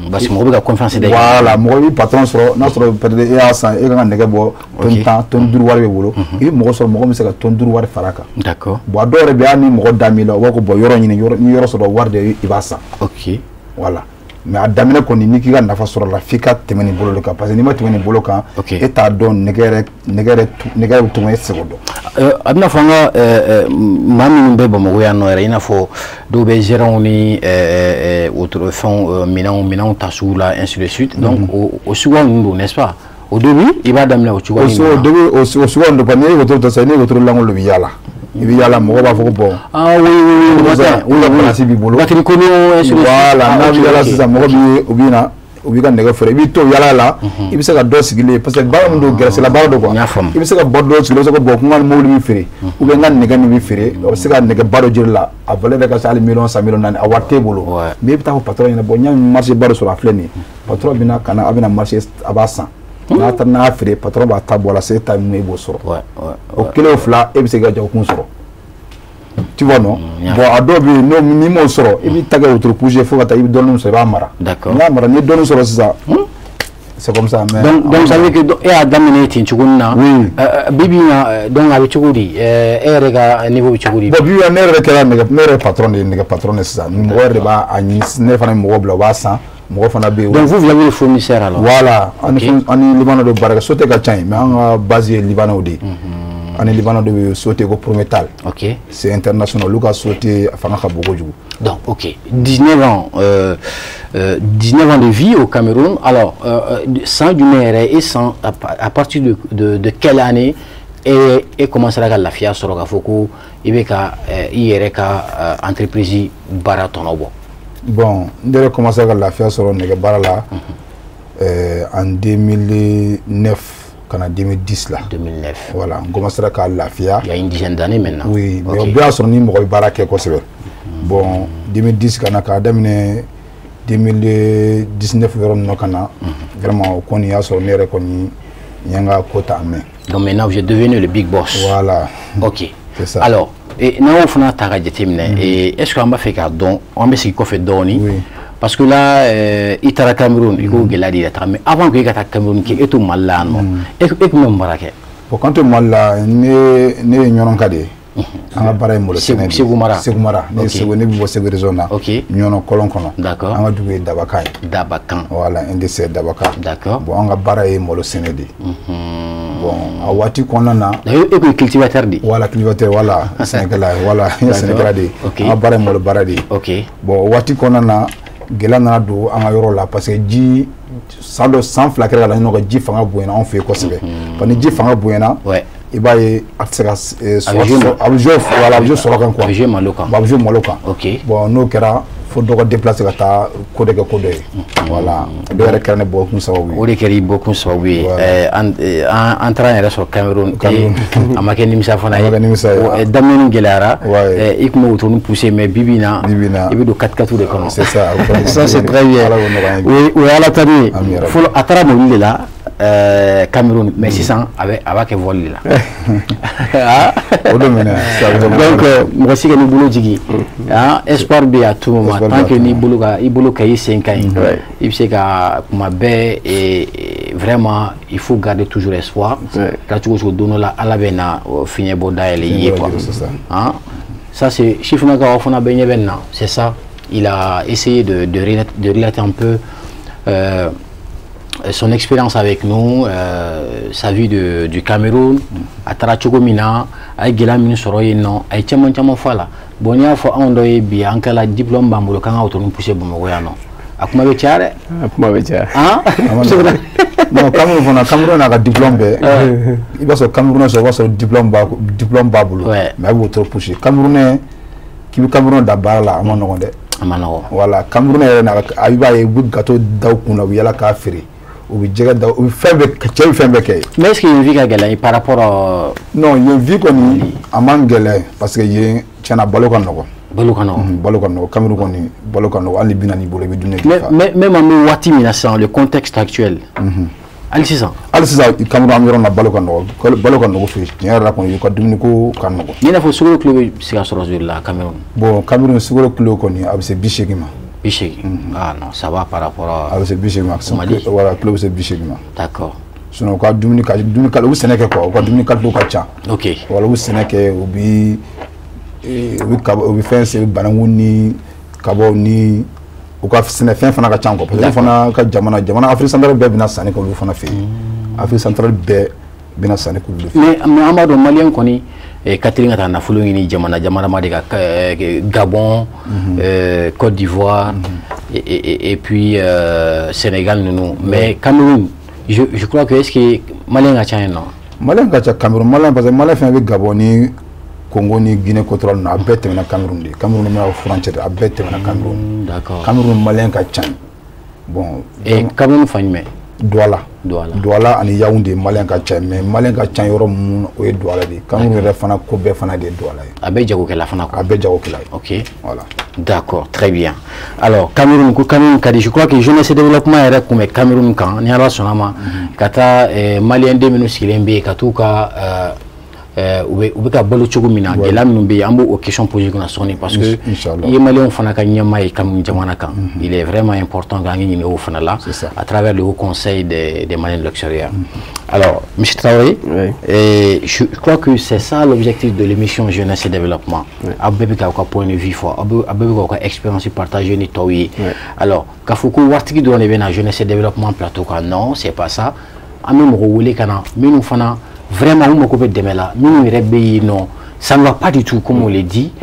Parce que mɔgɔ bɛ ka confiance da i kan. Voilà, mɔgɔ b'i patron sɔrɔ n'a sɔrɔ peut-être e y'a san e kan ka nɛgɛ bɔ tonne 10 tonne 5 wari b'i bolo i bɛ mɔgɔ sɔrɔ mɔgɔ min bɛ se ka tonne 5 wari fara a kan. D'accord. Bon, a dɔw yɛrɛ bɛ yen hali ni mɔgɔ da m'i la u b'a fɔ ko bon yɔrɔ ɲini ni yɔrɔ sɔrɔ wari de i b'a san. Ok. Voilà. Mais a daminɛ kɔni n'i k'i ka nafa sɔrɔ a la f'i ka tɛmɛ nin bolo de kan parce que n'i ma tɛmɛ nin bolo kan e t'a dɔn nɛgɛ yɛrɛ bɛ cogo min e tɛ se k'o dɔn. A bɛna fɔ an ka maa minnu bɛ Bamakɔ yan nɔ yɛrɛ i n'a fɔ dɔw bɛ gérants ni wotoro fɛnw minɛnw ta sugu la ainsi de suite donc o suguya ninnu don n'est-ce pas? Au début i b'a daminɛ o cogoya in na. Au début o suguya ninnu don parce que n'i ye wotoro ta sisan n'i ye wotoro lankolon de bɛ yaala. I bɛ yaala mɔgɔw b'a fɔ ko bon. Ah oui oui oui. Oui place b'i bolo. Batterie kolo ainsi de suite. Voilà, n'a bɛ yaala sisan mɔgɔ b'i u bɛ na u b'i ka nɛgɛ feere i b'i to yaala la i bɛ se ka dɔ sigilen parce que baara min don gɛrɛsɛla baara don quoi. N y'a faamu. I bɛ se ka bɔ dɔ sigilen i bɛ se ka bɔ ko n ka mobili bɛ feere ou bien n ka nɛgɛ nin bɛ feere o bɛ se ka nɛgɛ ba dɔ jiri la a valeur bɛ ka se hali miliyɔn 1 miliyɔn 4 a wari t'e bolo. Mais i bɛ taa fɔ patron ɲɛna bon n y'a marché ba dɔ sɔrɔ a filɛ nin ye patron bɛ na ka na a bɛna marché a b'a san. N'a taara n'a feere patron b'a ta bɔ a la se ta min e b'o sɔrɔ. O kelen o fila e bɛ se k'i ka jagokun sɔrɔ. Tu vois non? Bon, a dɔw bɛ yen n'i m'o sɔrɔ i b'i ta kɛ wotoro poussé fo ka taa i bɛ dɔɔnin sɔrɔ i b'a mara. D'accord. N'i y'a mara n'i ye dɔɔnin sɔrɔ sisan c'est comme ça mais. Donc ça veut dire que e y'a daminɛ ten cogo min na. Oui. Bi bi in na donc a bɛ cogo di e yɛrɛ ka niveau bɛ cogo di. Bon bi bi in na ne yɛrɛ kɛra nɛgɛ ne yɛrɛ patron de ye nɛgɛ patron de sisan mɔgɔ yɛrɛ de b'a ɲini ne fana ye mɔgɔ bila u b'a san. Mɔgɔ fana bɛ yen. Donc vous avez le fournisseur alors. Voilà, an ni Libanais dɔ baara kɛ société ka ca yen mais an ka base ye Libanais de ye. An ni Libanais dɔ bɛ société ko Prometal. Ok. C'est international olu ka société a fanga ka bon kojugu. Donc ok, 19 ans 19 ans de vie au Cameroun. Alors san jumɛn yɛrɛ e san à partir de quelle année e commencera ka lafiya sɔrɔ k'a fɔ ko i bɛ ka i yɛrɛ ka entreprise baara tɔnɔ bɔ? Bon, n yɛrɛ commencé ka lafiya sɔrɔ nɛgɛ baara la en 2009 ka na 2010 la. 2009. Voilà, n commencé ka lafiya. Il y a une dizaine d'années maintenant. Oui, mais o bɛɛ y'a sɔrɔ ni mɔgɔ bɛ baara kɛ kosɛbɛ. Bon, 2010 ka na k'a daminɛ 2019 yɔrɔ ninnu ka na, vraiment o kɔni y'a sɔrɔ ne yɛrɛ kɔni n ye n ka ko ta en main. Donc maintenant vous êtes devenu le big boss. Voilà. Ok. C'est ça. Alors, n'an y'o fana ta ka jateminɛ, est-ce que an b'a fɛ k'a dɔn, an bɛ segin kɔfɛ dɔɔni? Oui. Parce que là, i taara Cameroun, i ko gɛlɛya de y'i la taga, mais avant que i ka taa Cameroun, k'e to Mali la yan nɔ, e tun bɛ mun baara kɛ? Bon, quand to Mali la, ne ye Ɲɔnɔnka de ye. An ka baara ye malo sɛnɛ de ye. Segu mara. Segu mara. Ne ye Segu, ne bɛ bɔ Segu région na. Ok. Ɲɔnɔ kɔlɔn kɔnɔ. D'accord. An ka dugu ye Dabakan ye. Dabakan. Voilà, un de ces Dabakan. D'accord. Bon, an ka baara ye malo sɛnɛ de ye. Bon, a waati kɔnɔna na. E kun ye cultivateur de ye. Voilà, cultivateur, voilà, sɛnɛkɛla, voilà, n ye sɛnɛkɛla de ye. Ok. An ka baara ye malo baara de ye. Ok. Bon, o waati kɔnɔna na, gɛlɛya nana don an ka yɔrɔ la parce que ji san dɔ san 2 kɛra la ɲɔgɔn kan, ji fanga bonyana anw fɛ yen kosɛbɛ. Bon, ni ji fanga bonyana, i b'a ye a tɛ se ka sɔrɔ, a bɛ jouer, voilà, a bɛ jouer sɔrɔ kan quoi. A bɛ jouer malo kan. Bon, a bɛ jouer malo kan. Ok. Bon, n'o kɛra fo dɔ ka déplacer ka taa ko dɔ kɛ ko dɔ ye. Voilà, dɔ yɛrɛ kɛra ne bɔkun sababu ye. O de kɛra i bɔkun sababu ye. An taara an yɛrɛ sɔrɔ Cameroun. A ma kɛ nimisa fana ye. A ma kɛ nimisa ye. Daminɛ gɛlɛyara. I tun bɛ wotoro pousser, mais bi bi in na, i bɛ don 4x4 de kɔnɔ. C'est ça. Ça c'est très bien. O ye Ala tanu ye. Fɔlɔ a taara mobili de la Cameroun, mais sisan a b'a kɛ vol de la. O don minɛ. Donc mɔgɔ si ka n'i bolo jigin, espoir bɛ yen à tout moment. Tant que n'i bolo ka i bolo ka i sen ka ɲi, i bɛ se ka kuma bɛɛ, vraiment il faut garder toujours espoir. Kɛra cogo o cogo, don dɔ la Ala bɛ na fiɲɛ bɔ dayɛlɛ i ye quoi. Ça c'est sifinnakaw fana bɛ ɲɛ bɛ nin na, c'est ça. Il a essayé de relater un peu son expérience avec nous, sa vie du Cameroun, a taara cogo min na, a ye gɛlɛya minnu sɔrɔ yen nɔ, a ye caman caman fɔ a la. Bon, n'i y'a fɔ anw dɔ ye bi, an kɛla diplôme b'an bolo k'an ka wotoro pousser Bamakɔ yan nɔ, a kuma bɛ caya dɛ. A kuma bɛ caya. Non, Cameroun fana, Cameroun n'a ka diplôme bɛɛ, i b'a sɔrɔ Cameroun sɔrɔ, i b'a sɔrɔ diplôme b'a bolo, mais a bɛ wotoro pousser. Camerounais k'i bɛ Cameroun da baara la, a ma nɔgɔn dɛ. A ma nɔgɔn. Voilà, Cameroun yɛrɛ n'a ka, i b'a ye u bɛ gâteau da u kun na, u bɛ yala k'a feere. U bɛ jɛgɛ da, u bɛ fɛn bɛɛ, cɛ bɛ fɛn bɛɛ kɛ. Mais est-ce que yen vie ka gɛlɛn par rapport à. Non, yen vie kɔni a man gɛlɛn parce que yen tiɲɛna balo ka nɔgɔn. Balo ka nɔgɔn. Balo ka nɔgɔn, Cameroun kɔni balo ka nɔgɔn, hali ni 40 b'i bolo i bɛ dumuni kɛ. Mais même an bɛ waati min na sisan, le contexte actuel. Hali sisan. Hali sisan Cameroun an bɛ yɔrɔ min na, balo ka nɔgɔn, balo ka nɔgɔn fɛ yen, tiɲɛ yɛrɛ la kɔni u ka dumuniko ka nɔgɔn. I n'a fɔ sukaro kilo bɛ se ka sɔrɔ joli la Cameroun? Bon, Cameroun sukaro kilo kɔni a bɛ se 80 ma. 80. Ah non, ça va par rapport à. A bɛ se 80 ma. Voilà, kilo bɛ se 80 ma. D'accord. Sinon u ka dumuni ka dumuni u bɛ sɛnɛ kɛ quoi, u ka dumuni qualité ka ca. Ok. Voilà, u bɛ sɛnɛ kɛ, u bɛ kaba, u bɛ fɛn se bananku ni kabaw ni u ka sɛnɛfɛn fana ka ca quoi, parce que olu fana ka jamana Afrique centrale bɛɛ bɛna sanni kɛ olu fana fɛ yen. Afrique centrale bɛɛ bɛna sanni kɛ olu fɛ yen. Mais an b'a dɔn Malien kɔni ka teli ka taa nafolo ɲini jamana ma de ka Gabon, Côte d'Ivoire et puis Sénégal ninnu, mais Cameroun, je crois que est-ce que Malien ka ca yen nɔ? Malien ka ca Cameroun, Malien parce que Malien fɛn bɛ Gabon ni Congo ni Guinée équatoriale ninnu, a bɛɛ tɛmɛna Cameroun de. Cameroun bɛna frontière, a bɛɛ tɛmɛna Cameroun. D'accord. Cameroun Malien ka ca yen. Bon. Et Cameroun fan jumɛn? Douala. Douala. Douala ani Yaoundé Malien ka ca, mais Malien ka ca yɔrɔ mun o ye Douala de ye. Cameroun yɛrɛ fana ko bɛɛ fana de ye Douala ye. A bɛɛ jagokɛla fana quoi. A bɛɛ jagokɛla ye. Ok. Voilà. D'accord, très bien. Alors Cameroun ko Cameroun ka di, je crois que jeunesse développement yɛrɛ kun bɛ Cameroun kan, ni Ala sɔnna ma ka taa Malien den minnu sigilen bɛ yen ka t'u ka u bɛ ka balo cogo min na, gɛlɛya minnu bɛ yen, an b'o question poser kunna sɔɔni parce que i ye Maliyɛnw fana ka ɲɛmaa ye Cameroun jamana kan. Il est vraiment important k'an ɲininka o fana la à travers le Haut Conseil des Maliens de l'extérieur. Alors, Monsieur Traoré, oui. Je crois que c'est ça l'objectif de l'émission Jeunesse et Développement. A bɛɛ bɛ k'aw ka point de vue fɔ, a bɛɛ bɛ k'aw ka expérience partager ni tɔw ye. Alors, k'a fɔ ko waritigi dɔrɔn de bɛ na Jeunesse et Développement plateau kan, non, c'est pas ça. An bɛ mɔgɔ wele ka na minnu fana vraiment u mako bɛ dɛmɛ la, minnu yɛrɛ bɛ yen nɔ, ça ne va pas du tout comme on le dit.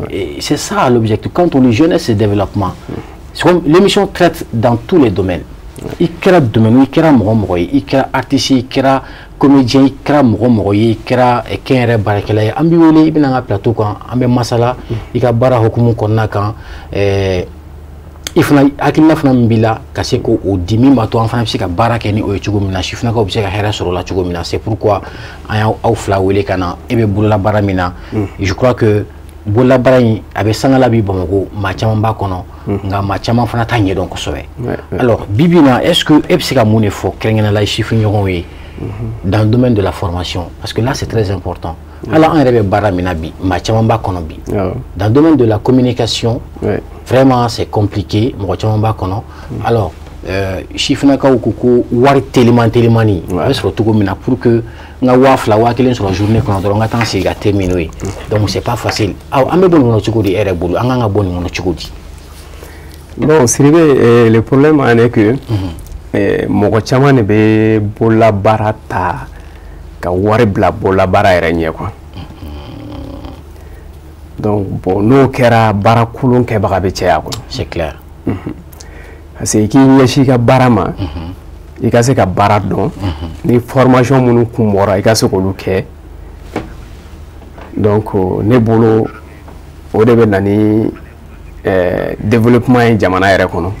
Et c'est ça l'objectif. Quand on dit jeunesse et développement, l'émission traite dans tous les domaines. I kɛra domaine, i kɛra mɔgɔ mɔgɔ ye, i kɛra artiste, i kɛra comédien, i kɛra mɔgɔ mɔgɔ ye, i kɛra kɛnyɛrɛ baarakɛla ye, an b'i wele i bɛna an ka plateau kan, an bɛ masala i ka baara hukumu kɔnɔna kan, i fana hakilina fana min b'i la ka se k'o di min b'a to an fana bɛ se ka baara kɛ ni o ye cogo min na, sifinnakaw bɛ se ka hɛrɛ sɔrɔ o la cogo min na. C'est pourquoi an y'aw fila wele ka na. E bɛ bolola baara min na, je crois que Bololabaara in a bɛ sangala bi Bamakɔ, maa caman b'a kɔnɔ, nka maa caman fana t'a ɲɛdɔn kosɛbɛ. Alors bi bi in na, est ce que e bɛ se ka mun de fɔ kɛrɛnkɛrɛnnenya la sifin ɲɔgɔnw ye dans le domaine de la formation? Parce que là, c'est très important. Hali an yɛrɛ bɛ baara min na bi, maa caman b'a kɔnɔ bi. Dans le domaine de la communication, vraiment, c'est compliqué, mɔgɔ caman b'a kɔnɔ. Alors sifinnakaw ko ko wari teliman telimani a bɛ sɔrɔ cogo min na pour que n ka 2000, 1000 sɔrɔ journée kɔnɔ dɔrɔn, n ka taa n sigi ka thé min n'o ye. Donc c'est pas facile. Aw, an bɛ bɔ nin kɔnɔ cogo di? E yɛrɛ bolo, an kan ka bɔ nin kɔnɔ cogo di? Bon, Sidibe, le problème en est que mɔgɔ caman de bɛ bololabaara ta ka wari bila bololabaara yɛrɛ ɲɛ quoi. Donc bon, n'o kɛra, baara kolon kɛbaga bɛ caya quoi. C'est clair. Parce que i k'i ɲɛsin i ka baara ma, i ka se ka baara dɔn, ni formation minnu kun bɔra, i ka se k'olu kɛ. Donc ne bolo, o de bɛ na ni développement ye jamana yɛrɛ kɔnɔ.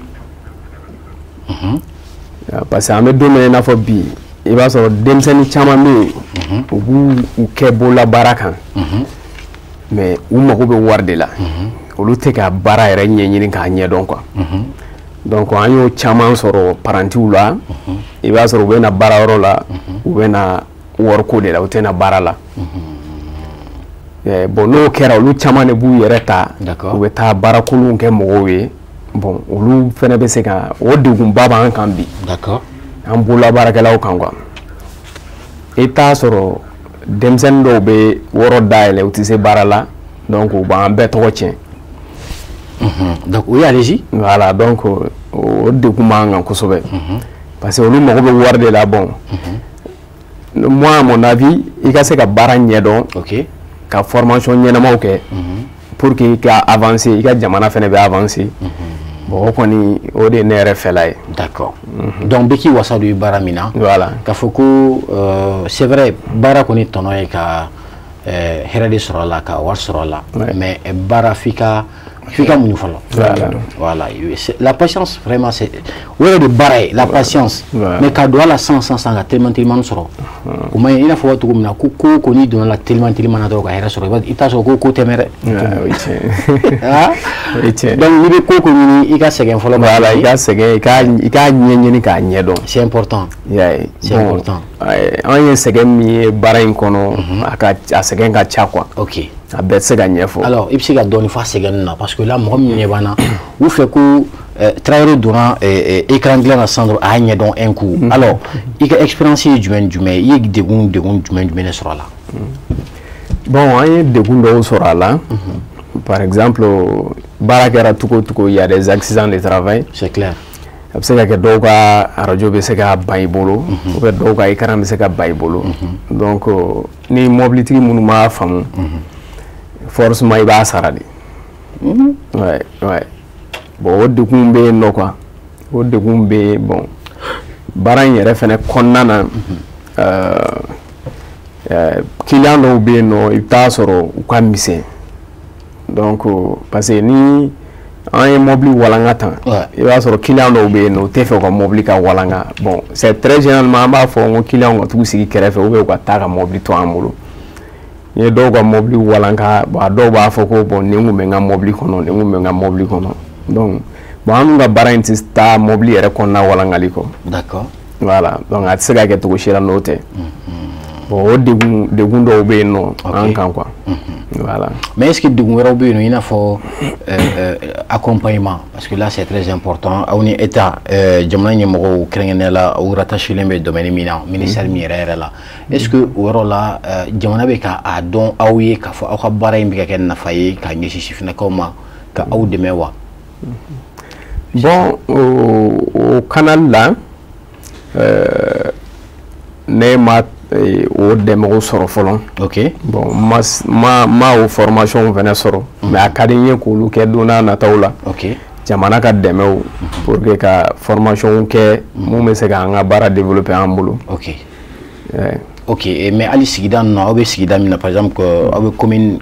Parce que an bɛ don min na i n'a fɔ bi, i b'a sɔrɔ denmisɛnnin caman bɛ yen, u b'u u kɛ bololabaara kan, mais u mago bɛ wari de la, olu tɛ ka baara yɛrɛ ɲɛɲini k'a ɲɛdɔn quoi. Donc an y'o caman sɔrɔ parantiw la. I b'a sɔrɔ u bɛ na baarayɔrɔ la, u bɛ na wariko de la, u tɛ na baara la. Bon, n'o kɛra, olu caman de b'u yɛrɛ ta, u bɛ taa baara kolonw kɛ mɔgɔw ye. Bon, olu fɛnɛ bɛ se ka o degunba b'an kan bi, an bolola baarakɛlaw kan quoi. I t'a sɔrɔ denmisɛnnin dɔw bɛ wɔrɔ dayɛlɛ, u tɛ se baara la, donc u b'an bɛɛ tɔgɔ tiɲɛ. Donc oui, allez-y. Voilà, donc o degun b'an kan kosɛbɛ, parce que olu mago bɛ wari de la. Bon, moi, à mon avis, i ka se ka baara ɲɛdɔn, ka formation ɲɛnamaw kɛ pour que i ka avancer, i ka jamana fɛnɛ bɛ avancer. Bon, o kɔni, o de ye ne yɛrɛ fɛla ye. D'accord. Donc bɛɛ k'i wasa don i baara min na. Voilà. K'a fɔ ko c'est vrai, baara kɔni tɔnɔ ye ka hɛrɛ de sɔrɔ a la, ka wari sɔrɔ a la, mais baara, f'i ka muɲu fɔlɔ. Voilà, la patience, vraiment, c'est o yɛrɛ de baara ye, la patience. Mais ka don a la san san san ka teliman teliman sɔrɔ, o ma ɲi. I n'a fɔ cogo min na ko ko ko n'i donna la teliman teliman na dɔrɔn ka hɛrɛ sɔrɔ, i t'a sɔrɔ ko ko tɛmɛ dɛ. O ye tiɲɛ. Ah. O ye tiɲɛ. Donc n'i bɛ ko ko ɲini, i ka sɛgɛn fɔlɔ. Voilà, i ka sɛgɛn, i k'a ɲɛɲini k'a ɲɛdɔn. C'est important. I y'a ye. C'est Bon, important. An ye sɛgɛn min ye baara in kɔnɔ, a sɛgɛn ka ca quoi. A bɛɛ tɛ se ka ɲɛfɔ. Alors i bɛ se ka dɔɔni fɔ a sɛgɛnni na, parce que là, mɔgɔ min ɲɛ b'an na, u fɛ ko Traoré donna écran dilan na sisan dɔrɔn, a y'a ɲɛdɔn un coup. Alors i ka expérience ye jumɛn ni jumɛn ye? I ye degun degun jumɛn jumɛn de sɔrɔ a la? Bon, an ye degun dɔw sɔrɔ a la. Par exemple, baara kɛra cogo o cogo, il y a des accidents de travail. C'est clair. A bɛ se ka kɛ dɔw ka arajo bɛ se ka ban i bolo, ou bien dɔw ka écran bɛ se ka ban i bolo. Donc ni mobilitigi minnu m'a faamu, forcément i b'a sara de. Ouais. Bon, o degun bɛ yen nɔ quoi, o degun bɛ yen. Bon, baara in yɛrɛ fɛnɛ kɔnɔna na, client dɔw bɛ yen nɔ, i bɛ taa sɔrɔ u ka misɛn. Donc parce que ni an ye mobili walanga tan, i b'a sɔrɔ client dɔw bɛ yen nɔ, u tɛ fɛ u ka mobili ka walanga. Bon, c'est très généralement, an b'a fɔ n ko client ka t'u sigi kɛrɛfɛ ou bien u ka taa ka mobili to an bolo. N'i ye dɔw ka mobili walanka, bon, a dɔw b'a fɔ ko bon, nin kun bɛ n ka mobili kɔnɔ, nin kun bɛ n ka mobili kɔnɔ. Donc bon, an dun ka baara in tɛ taa mobili yɛrɛ kɔnɔna walangali kɔ. Voilà, donc a tɛ se ka kɛ cogo si la n'o tɛ. Bon, o degun degun dɔw bɛ yen nɔ an kan quoi, voilà. Mais est-ce que degun wɛrɛw bɛ yen nɔ, i n'a fɔ accompagnement? Parce que là, c'est très important. Aw ni État, jamana ɲɛmɔgɔw, kɛrɛnkɛrɛnnenya la aw rattachelen bɛ domaine min na, ministère min yɛrɛ yɛrɛ la, est-ce que o yɔrɔ la, jamana bɛ ka a dɔn aw ye k'a fɔ aw ka baara in bɛ ka kɛ nafa ye ka ɲɛsin sifinnakaw ma, ka aw dɛmɛ wa? Bon, o canal la, ne ma o dɛmɛw sɔrɔ fɔlɔ. Bon, ma o formation fɛnɛ sɔrɔ, mais a ka di n ye k'olu kɛ don n'a nataw la. Jamana ka dɛmɛw pour que ka formation kɛ mun bɛ se k'an ka baara développer an bolo. Ouais. Ok, mais hali sigida ninnu na, aw bɛ sigida min na, par exemple aw bɛ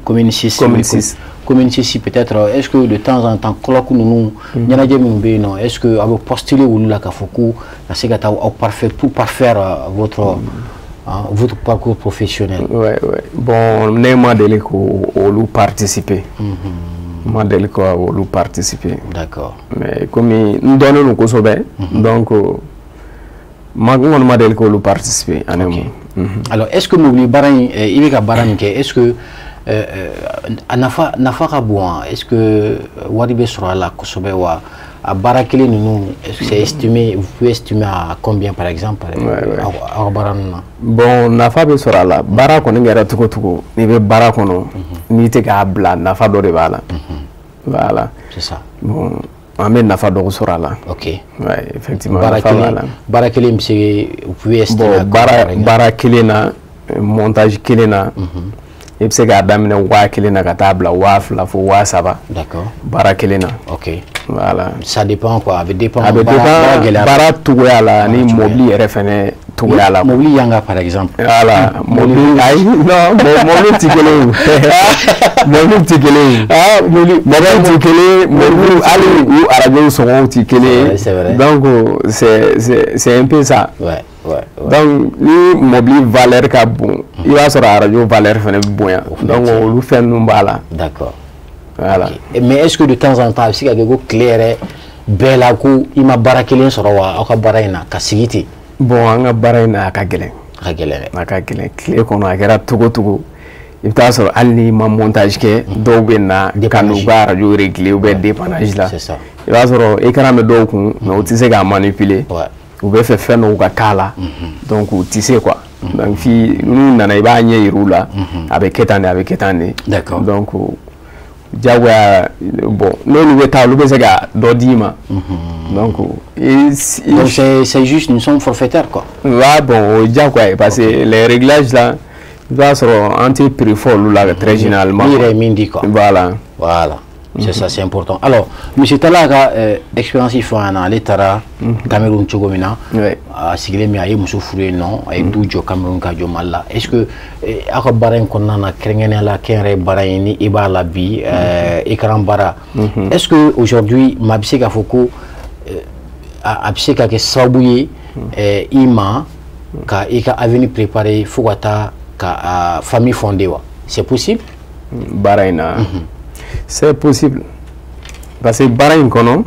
commune 6. Commune 6. Commune 6 peut-être, est-ce que de temps en temps, colloque ninnu, ɲɛnajɛ minnu bɛ yen nɔ, est-ce que aw bɛ postuler olu la k'a fɔ ko ka se ka taa aw parfaire pour parfaire votre hein, votre parcours professionnel. Ouais, ouais. Bon, ne ma deli k'olu participer. Ma deli k'olu participer. D'accord. Mais comme n dɔnnen don kosɛbɛ, donc ma n kɔni ma deli k'olu participer ani mun. Alors, est-ce que mobili baara in, i bɛ ka baara min kɛ, est-ce que a nafa ka bon wa? Est-ce que wari bɛ sɔrɔ a la kosɛbɛ wa? A baara kelen ninnu, est-ce que c'est estimé, vous pouvez estimer à combien par exemple aw ka baara ninnu na? Bon, nafa bɛ sɔrɔ a la. Baara kɔni kɛra cogo cogo, n'i bɛ baara kɔnɔ, n'i tɛ k'a bila, nafa dɔ de b'a la. Voilà. C'est ça. Bon, an bɛ nafa dɔw sɔrɔ a la. Ok. Ouais, effectivement, nafa b'a la. Baara kelen bɛ se, vous pouvez estimer. Bon, baara kelen na, montage kelen na, i bɛ se k'a daminɛ 1000 na ka taa bila 2000 fo 3000. D'accord. Baara kelen na. Ok. Voilà. Ça dépend quoi, a bɛ dépend. A bɛ dépend baara cogoya la ani mobili yɛrɛ fɛnɛ cogoya la. Mobili yanga par exemple. Voilà, mobili ayi non, mobili ti kelen ye. Mobili ti kelen ye. Ah, mobili ti kelen, mobili hali u arajo sɔngɔw ti kelen ye. C'est vrai. Donc c'est un peu ça. Ouais. Ouais, ouais. Donc ni mobili valeur ka bon, i b'a sɔrɔ arajo valeur fɛnɛ bɛ bonya. Donc olu fɛn ninnu b'a la. D'accord. Voilà. Okay. Mais est-ce que de temps en temps a bɛ se ka kɛ ko tile yɛrɛ bɛɛ la ko i ma baara kelen sɔrɔ wa aw ka baara in na ka sigi ten? Bon, an ka baara in na a ka gɛlɛn. A ka gɛlɛn dɛ. A ka gɛlɛn tile kɔnɔ a kɛra togo togo, i bɛ taa sɔrɔ hali n'i ma montage kɛ, dɔw bɛ na ka n'u ka arajo régler ou bien dépannage la. C'est ça. I b'a sɔrɔ écran bɛ dɔw kun, mais u tɛ se k'a manipuler. Ouais. U bɛ fɛ fɛn dɔw ka k'a la, donc u tɛ se quoi. Donc fi n'u nana i b'a ɲɛ yir'u la, a bɛ kɛ tan de, a bɛ kɛ tan de. D'accord. Donc diyagoya, bon, n'olu bɛ taa olu bɛ se ka dɔ d'i ma. Donc donc c'est juste une somme forfaitaire quoi. Ouais, bon, o ye diyagoya ye parce que les réglages là, i b'a sɔrɔ an tɛ prix fɔ olu la très généralement. N'i yɛrɛ ye min di quoi. Voilà. Voilà. C'est ça, c'est important. Alors, monsieur Talla ka expérience fɔ an ɲɛna, ale taara Cameroun cogo min na, a sigilen min a ye muso furu yen nɔ, a ye du jɔ Cameroun ka jɔ Mali la. Est-ce que aw ka baara in kɔnɔna na, kɛrɛnkɛrɛnnenya la kɛnyɛrɛye baara in ni i b'a la bi, écran baara, est-ce que aujourd'hui maa bɛ se k'a fɔ ko a bɛ se ka kɛ sababu ye i ma ka i ka avenir préparer fo ka taa ka famille fonder wa? C'est possible? Baara in na. C'est possible parce que baara in kɔnɔ,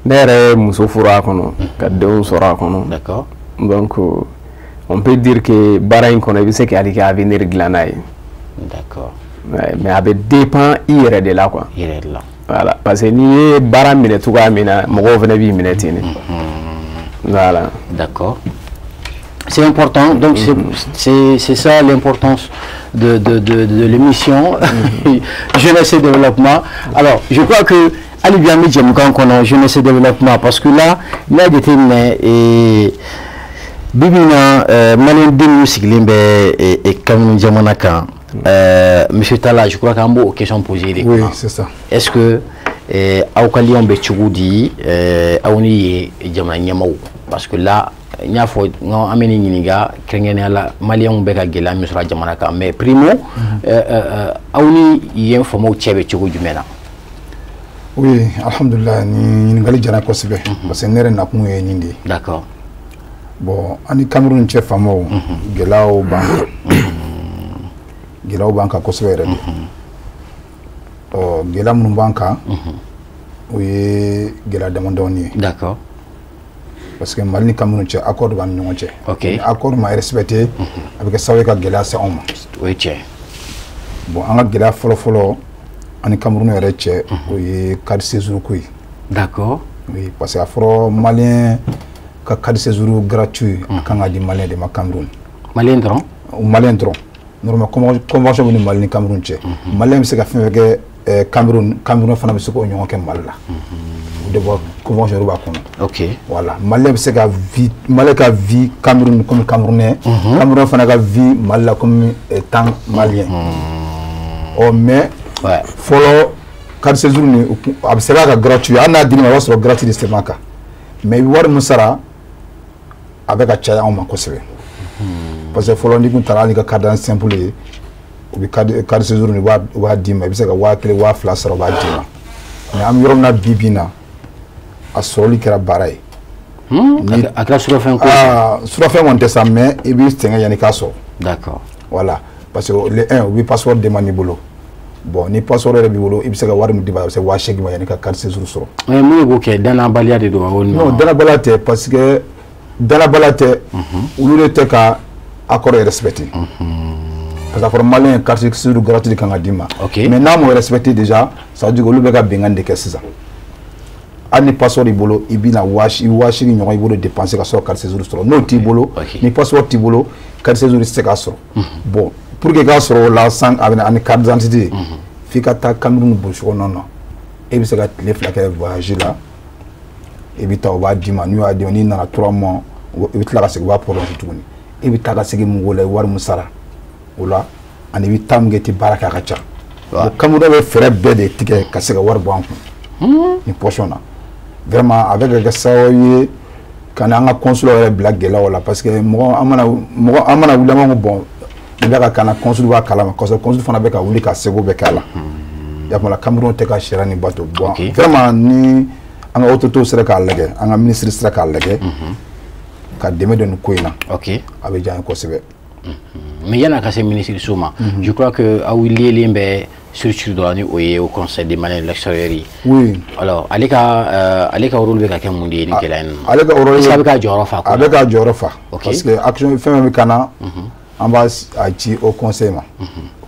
ne yɛrɛ ye muso furu a kɔnɔ, ka denw sɔrɔ a kɔnɔ. D'accord. Donc on peut dire que baara in kɔnɔ i bɛ se k'ale ka avenir dilan n'a ye. D'accord. Ouais, mais a bɛ dépend i yɛrɛ de la quoi. I yɛrɛ de la. Voilà, parce que n'i ye baara minɛ cogoya min na, mɔgɔw fana b'i minɛ ten de. Voilà. D'accord. C'est important, donc c'est ça l'importance de l'émission Jeunesse et Développement. Alors, je crois que Ali bien mis jɛmukan kɔnɔ Jeunesse et Développement, parce que là, n'a jateminɛ bi bi in na maliyɛn den minnu sigilen bɛ Cameroun jamana kan, monsieur Talla, je crois qu'an b'o question poser de. Oui, c'est ça. Est-ce que aw ka lien bɛ cogo di aw ni ye jamana ɲɛmaaw? Parce que là, n y'a fɔ n ko an bɛ nin ɲininka kɛrɛnkɛrɛnnenya la maliyɛnw bɛ ka gɛlɛya min sɔrɔ a jamana kan, mais primo aw ni yen faamaw cɛ bɛ cogo jumɛn na? Oui, alhamdulillah, nin ɲininkali diyara n ye kosɛbɛ parce que ne yɛrɛ nakun ye nin de ye. D'accord. Bon, an ni Cameroun cɛ faamaw, gɛlɛyaw b'an kan, gɛlɛyaw b'an kan kosɛbɛ yɛrɛ de. Ɔ gɛlɛya minnu b'an kan, o ye gɛlɛya damadɔni ye. D'accord. Parce que Mali ni Cameroun cɛ, accord de b'an ni ɲɔgɔn cɛ. Ok. Ni accord ma respecté, a bɛ kɛ sababu ye ka gɛlɛya se anw ma. O ye tiɲɛ. Bon, an ka gɛlɛya fɔlɔ-fɔlɔ an ni Cameroun yɛrɛ cɛ, o ye carte séjour ko ye. D'accord. Oui, parce que a fɔra maliyɛn ka carte séjour gratuit a kan ka di maliyɛn de ma Cameroun. Maliyɛn dɔrɔn? Maliyɛn dɔrɔn. Normalement convention bɛ ni Mali ni Cameroun cɛ. Maliyɛn bɛ se ka fɛn fɛn kɛ Cameroun, Cameroun fana bɛ se k'o ɲɔgɔn kɛ Mali la. O de bɔ convention yɛrɛ b'a kɔnɔ. Ok. Voilà, maliyɛn bɛ se ka vie, maliyɛn ka vie Cameroun comme Camerounais, Cameroun fana ka vie Mali la comme étant malien. Ɔ mais fɔlɔ carte séjour nin a bɛ sɛbɛn a kan gratuit, hali n'a dir'i ma, i b'a sɔrɔ gratuit de sɛbɛn a kan, mais i bɛ wari min sara a bɛ ka caya anw ma kosɛbɛ. Parce que fɔlɔ n'i kun taara hali ka carte d'identité simple ye, u bɛ carte séjour nin u b'a d'i ma, i bɛ se ka 1000, 2000 sara, u b'a d'i ma. Mais an bɛ yɔrɔ min na bi bi in na, a sɔrɔli kɛra baara ye. A kɛra surafɛn ko? Surafɛn kɔni tɛ sa, mais i b'i sɛgɛn yanni k'a sɔrɔ. D'accord. Voilà, parce que le un, u bɛ passeport demande i bolo. Bon, ni passeport yɛrɛ b'i bolo, i bɛ se ka wari min di ma, a bɛ se 8000 ma yanni ka carte séjour sɔrɔ. Mais mun de b'o kɛ? Danabaliya de don wa? Non, danabaliya tɛ, parce que danabaliya tɛ, olu de tɛ ka accord respecté. Parce que a fɔra malien carte séjour gratuit kan ka d'i ma. Mais n'a m'o respecté déjà, ça veut dire que olu bɛ ka bɛnkan de kɛ sisan. Hali ni passeport b'i bolo, i bɛna 8000 ɲɔgɔn i b'o de dépenser ka sɔrɔ carte séjour sɔrɔ. N'o t'i bolo, ni passeport t'i bolo, carte séjour i tɛ se k'a sɔrɔ. Bon, pour que i k'a sɔrɔ o la sans a bɛna ani carte d'identité, f'i ka taa Cameroun brousse kɔnɔna na. E bɛ se ka tile 2 kɛ voyage la, i bɛ taa o b'a d'i ma. N'u y'a d'i ma, n'i nana 3 mois, i bɛ tila ka segin, u b'a prolonger tuguni. E bɛ taa ka segin mun k'o la, i wari min sara o la, ani i bɛ taa min kɛ i tɛ baara kɛ, a ka ca. Bon, Cameroun bɛ fɛɛrɛ bɛɛ de tigɛ ka se ka wari bɔ an kun nin portion na. Vraiment, a bɛ ka kɛ sababu ye ka n'an ka consulat yɛrɛ bila gɛlɛyaw la, parce que mɔgɔ an mana mɔgɔ an mana wuli, an b'a fɔ bon, i bɛ ka kana consul b'a kalama, k'a sɔrɔ consul fana bɛ ka wuli ka seko bɛɛ kɛ a la. I y'a faamu, Cameroun tɛ ka sariya nin bato. Bon, vraiment, ni an ka autorités sera k'a lajɛ, an ka ministre sera k'a lajɛ ka dɛmɛ don nin ko in na, a bɛ diya n ye kosɛbɛ. Mais yan'a ka se ministre so ma, je crois que aw liélen bɛ structure dɔ la, ni o ye au Conseil des Maliens de l'extérieur ye. Oui. Alors, ale ka rôle bɛ ka kɛ mun de ye nin gɛlɛya in na? Ale ka rôle, est-ce que a bɛ k'a jɔyɔrɔ fa? A bɛ k'a jɔyɔrɔ fa. Parce que action fɛn fɛn bɛ ka na, an b'a a ci au conseil ma.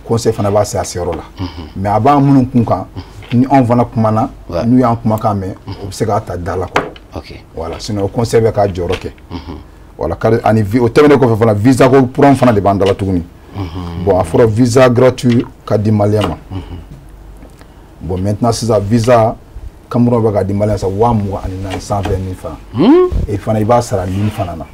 Conseil fana b'a se a seyɔrɔ la. Mais a b'an minnu kun kan, ni anw fana kumana, n'u y'an kumakan mɛn, o bɛ se k'a ta da la quoi. Voilà, sinon o conseil bɛ k'a jɔyɔrɔ kɛ. Voilà, ani o tɛmɛnen kɔfɛ fana, visa ko problème fana de b'an da la tuguni. Bon, a fɔra visa gratuit ka di malien ma. Bon, maintenant sisan visa Cameroun bɛ ka di malien sa 24,000, 120 000 francs. Et fana i b'a sara ligne fana na.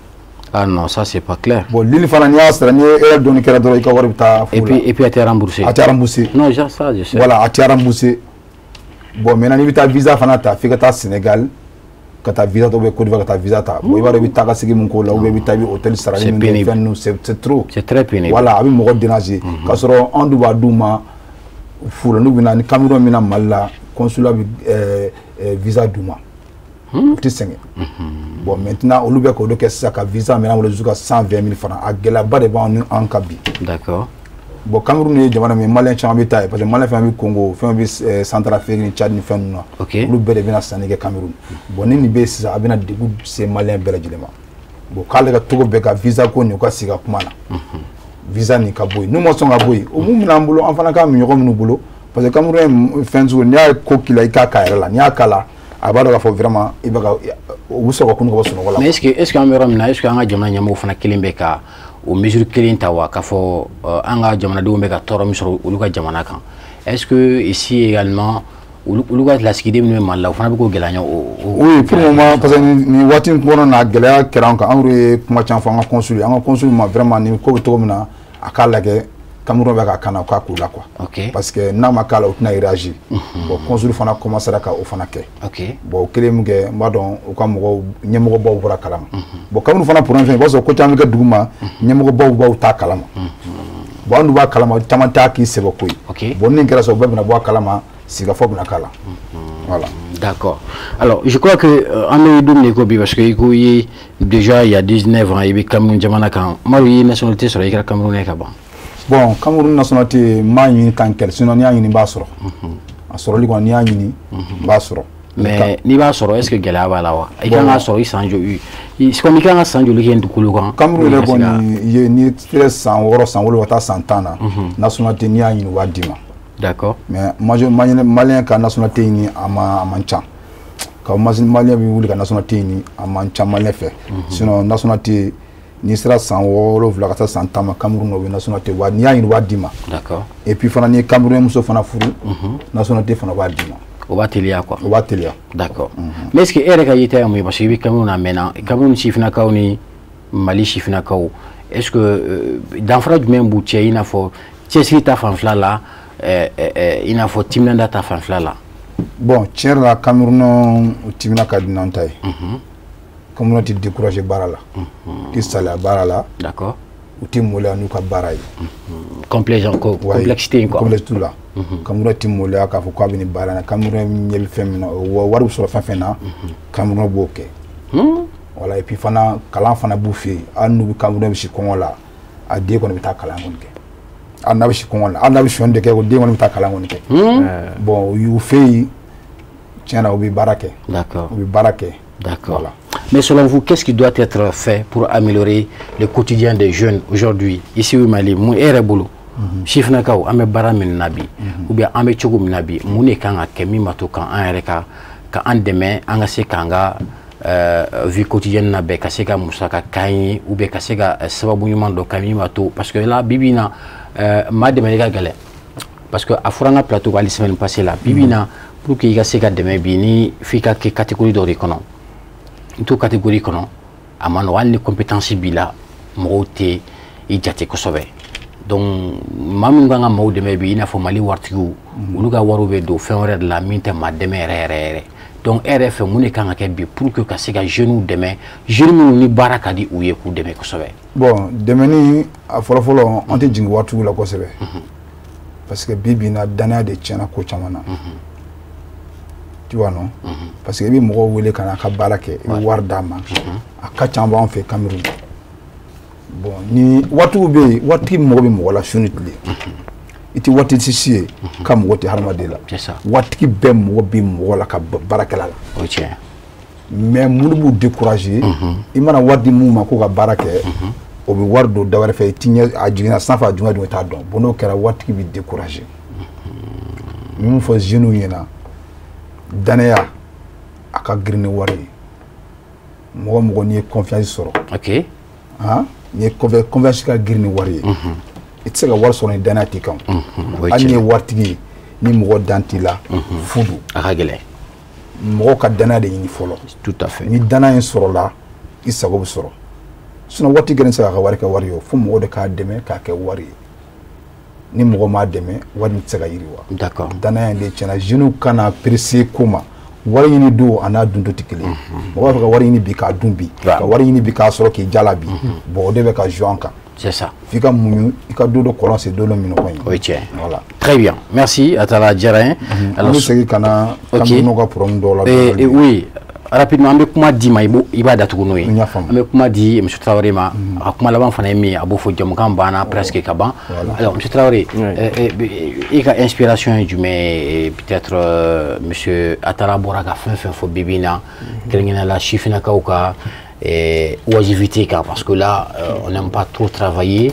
Ah non, ça c'est pas clair. Bon, ligne fana, n'i y'a sara, n'i ye erreur dɔɔni kɛra dɔrɔn, i ka wari bɛ taa fu la. Et puis a tɛ remboursé. A tɛ remboursé. Non, ça je sais. Voilà, a tɛ remboursé. Bon, maintenant n'i bɛ taa visa fana ta, f'i ka taa Sénégal ka taa visa ta, ou bien Côte d'Ivoire ka taa visa ta. Bon, i b'a dɔn i bɛ taa ka segin mun k'o la, ou bien i bɛ taa i bɛ hôtel sarali min kɛ, fɛn ninnu, c'est trop. C'est très pénible. Voilà, a bɛ mɔgɔ déranger. K'a sɔrɔ anw dun b'a d'u ma fu la, n'u bɛ na ni Cameroun bɛ na Mali la, consulat bɛ visa d'u ma. U tɛ sɛgɛn. Bon, maintenant olu bɛ k'o de kɛ sisan ka visa minɛ an bolo jusqu'à 120 000 francs. A gɛlɛyaba de b'anw ni an kan bi. D'accord. Bon, Cameroun ye jamana min ye, malien caman bɛ taa yen, parce que malien fɛn bɛ Congo, fɛn bɛ Centrafrique ni Tchad ni fɛn ninnu na. Olu bɛɛ de bɛna sanni kɛ Cameroun. Bon, ni nin bɛ yen sisan, a bɛna degun se malien bɛɛ lajɛlen ma. Bon, k'ale ka togo bɛɛ ka visa ko nin, u ka sigi ka kuma na. Visa nin ka bɔ yen, n'u ma sɔn ka bɔ yen, o mun bɛna an bolo, an fana ka miɲɔgɔn minnu bolo, parce que Cameroun ye fɛn sugu, n'i y'a ko k'i la, i k'a k'a yɛrɛ la, n'i y'a k'a la, a b'a dɔn k'a fɔ vraiment i bɛ ka u bɛ sɔrɔ ka kunu ka bɔ sunɔgɔ la. Mais est-ce que an bɛ yɔrɔ min na, est-ce que an ka jamana ɲɛmɔgɔw fana kelen bɛ ka o mesure kelen ta wa, k'a fɔ an ka jamanadenw bɛ ka tɔɔrɔ min sɔrɔ olu ka jamana kan? Est-ce que ici également, olu ka lasigiden minnu bɛ Mali la, o fana bɛ k'o gɛlɛya o? Oui, pour le moment, parce que nin waati in kɔnɔ na, gɛlɛya kɛra an kan. An yɛrɛ ye kuma caman fɔ an ka consul ye, an ka consul ma vraiment nin ko bɛ cogo min na, a k'a lajɛ Cameroun bɛ ka kana, k'a k'u la quoi. Parce que n'a ma k'a la, u tɛna réagir. Bon, consul fana commencera ka o fana kɛ. Bon, o kelen min kɛ, n b'a dɔn u ka mɔgɔw ɲɛmɔgɔbaw bɔra kalama. Bon, Cameroun fana problème fɛn, i b'a sɔrɔ ko caman bɛ kɛ dugu ma, ɲɛmɔgɔbaw baw t'a kalama. Bon, an dun b'a kalama, caman t'a k'i sɛbɛ ko ye. Bon, ni nin kɛra sisan, u bɛɛ bɛna bɔ a kalama, sigikafɔ bɛna k'a la. Voilà. D'accord. Alors, je crois que an bɛ don min na i ko bi, parce que i ko i ye déjà il y a 19 ans i bɛ Cameroun jamana kan. Umaru, i ye nationalité sɔrɔ, i kɛra Camerounais ka ban. Bon, Cameroun nationalité, n m'a ɲini tant que sinon n'i y'a ɲini n b'a sɔrɔ. A sɔrɔli kɔni, n'i y'a ɲini n b'a sɔrɔ. Mais n'i b'a sɔrɔ, est-ce que gɛlɛya b'a la wa? I kan k'a sɔrɔ i san joli? Comme i kan ka san joli kɛ dugukolo kan? Cameroun yɛrɛ kɔni ye, n'i sera san 6, san 7 ka taa san 10 na, nationalité n'i y'a ɲini u b'a d'i ma. D'accord. Mais malien ka nationalité ɲini, a man ca. Ka malien bɛ wuli ka nationalité ɲini, a man ca malien fɛ. Sinon nationalité, n'i sera san 7 ka taa san 10 ma Cameroun, o bɛ nationalité wa n'i y'a ɲini u b'a d'i ma. D'accord. Et puis fana, n'i ye Cameroun muso fana furu, nationalité fana b'a d'i ma. O b'a teliya quoi. O b'a teliya. D'accord. Mais est-ce que e yɛrɛ ka yeta ye mun ye? Parce que i bɛ Cameroun a mɛnna, Cameroun sifinnakaw ni Mali sifinnakaw, est-ce que danfara jumɛn b'u cɛ, i n'a fɔ cɛsiri ta fanfɛla la, i n'a fɔ timinanda ta fanfɛla la? Bon, tiɲɛ yɛrɛ la, Cameroun timina ka di n'an ta ye. Cameroun tɛ décourager baara la, u tɛ saliya baara la. D'accord. U tɛ maloya n'u ka baara ye. Complexité in quoi. Complexe t'u la. Cameroun tɛ maloya k'a fɔ k'a bɛ nin baara in na. Cameroun ɲɛ bɛ fɛn min na, wari bɛ sɔrɔ fɛn fɛn na, Cameroun b'o kɛ. Voilà, et puis fana kalan fana b'u fɛ yen, hali n'u bɛ Cameroun bɛ si kɔngɔ la, a den kɔni bɛ taa kalan kɔni kɛ. Hali n'a bɛ si kɔngɔ la, hali n'a bɛ sonyani de kɛ, o den kɔni bɛ taa kalan kɔni kɛ. Bon, u fɛ yen, tiɲɛ na, u bɛ baara kɛ. D'accord. U bɛ baara kɛ. D'accord. Voilà. Mais selon vous, qu'est-ce qui doit être fait pour améliorer le quotidien des jeunes aujourd'hui ici au Mali? Mun e yɛrɛ bolo, sifinnakaw, an bɛ baara min na bi, ou bien an bɛ cogo min na bi, mun de kan ka kɛ min b'a to k'an yɛrɛ ka an dɛmɛ, an ka se k'an ka vie quotidienne na bɛɛ ka se ka musaka k'an ye, ou bien ka se ka sababu ɲuman dɔ kɛ min b'a to, parce que là, bi bi in na, maa dɛmɛli ka gɛlɛn, parce que a fɔra an ka plateau hali semaine passée la, bi bi in na, pour que i ka se ka dɛmɛ bi, ni f'i ka kɛ catégorie dɔ de kɔnɔ, n t'o catégorie kɔnɔ, a ma nɔgɔn. Hali ni compétence b'i la, mɔgɔw tɛ i jate kosɛbɛ. Donc maa minnu kan ka maaw dɛmɛ bi, i n'a fɔ Mali waritigiw, olu ka wariw bɛ don fɛn wɛrɛ de la min tɛ maa dɛmɛ yɛrɛ yɛrɛ yɛrɛ. Donc e yɛrɛ fɛ, mun de kan ka kɛ bi pour que ka se ka jeunes dɛmɛ, jeunes minnu ni baara ka di u ye, k'u dɛmɛ kosɛbɛ? Bon, dɛmɛni a fɔlɔ-fɔlɔ, an tɛ jigin waritigiw la kosɛbɛ, parce que bi bi in na, danaya de tiɲɛna ko caman na, tu vois, non? Parce que i bɛ mɔgɔw wele ka na a ka baara kɛ, i bɛ wari d'a ma, a ka ca b'an fɛ Cameroun. Bon, ni waritigiw bɛ yen, waritigi mago bɛ mɔgɔ la su ni tile. I tɛ waati si ye ka mɔgɔ tɛ hadamaden la. C'est ça. Waritigi bɛɛ mɔgɔ bɛ mɔgɔ la ka baarakɛla la. O ye tiɲɛ. Mais mun de b'u décourager? I mana wari di mun ma k'o ka baara kɛ, o bɛ wari don da wɛrɛ fɛ, i ti ɲɛ, a jiginna sanfɛ, a jiginna duguma, i t'a dɔn. Bon, n'o kɛra, waritigi bɛ décourager. N bɛ mun fɔ jeunes ɲɛna? Danaya a ka girin ni wari ye. Mɔgɔ mɔgɔ n'i ye confiance sɔrɔ, han, n'i ye confiance ka girin ni wari ye, i tɛ se ka wari sɔrɔ ni danaya t'i kan. O ye Hali n'i ye tiɲɛ. waritigi ye, ni mɔgɔ dan t'i la, fu don. A ka gɛlɛn. Mɔgɔw ka danaya de ɲini fɔlɔ. Tout à fait. Ni danaya in sɔrɔla, i sago bɛ sɔrɔ. Sinon waati kelen tɛ se k'a ka wari kɛ wari ye o, fo mɔgɔ de k'a dɛmɛ k'a kɛ wari ye. Ni mɔgɔ m'a dɛmɛ, wari in tɛ se ka yiriwa. Danaya in de tiɲɛna. Jeunes kana presser ko ma. Wari ɲini don a n'a dun tɛ kelen ye. Mɔgɔ b'a fɛ ka wari ɲini bi k'a dun bi, ka wari ɲini bi k'a sɔrɔ k'i jala bi. Bon, o de bɛ ka jouer an kan. C'est ça. F'i ka muɲu, i ka don dɔ kɔlɔn sen, don dɔ minɔgɔ ye. O ye tiɲɛ. Voilà. Très bien, merci. Atala diyara n ye. An bɛ segin ka na Cameroun ka problème dɔw la. Oui, rapidement, an bɛ kuma di ma, i b'a datugu n'o ye. N y'a faamu. An bɛ kuma di monsieur Traoré ma, a ka kuma laban fana ye min ye, a b'o fɔ, jamukan banna presque ka ban. Alors monsieur Traoré, e ka inspiration ye jumɛn ye? Peut-être monsieur Atala bɔra ka fɛn fɛn fɔ bi bi in na, kɛrɛnkɛrɛnnenya la sifinnakaw ka oisiveté kan, parce que là, on n'aime pas trop travailler.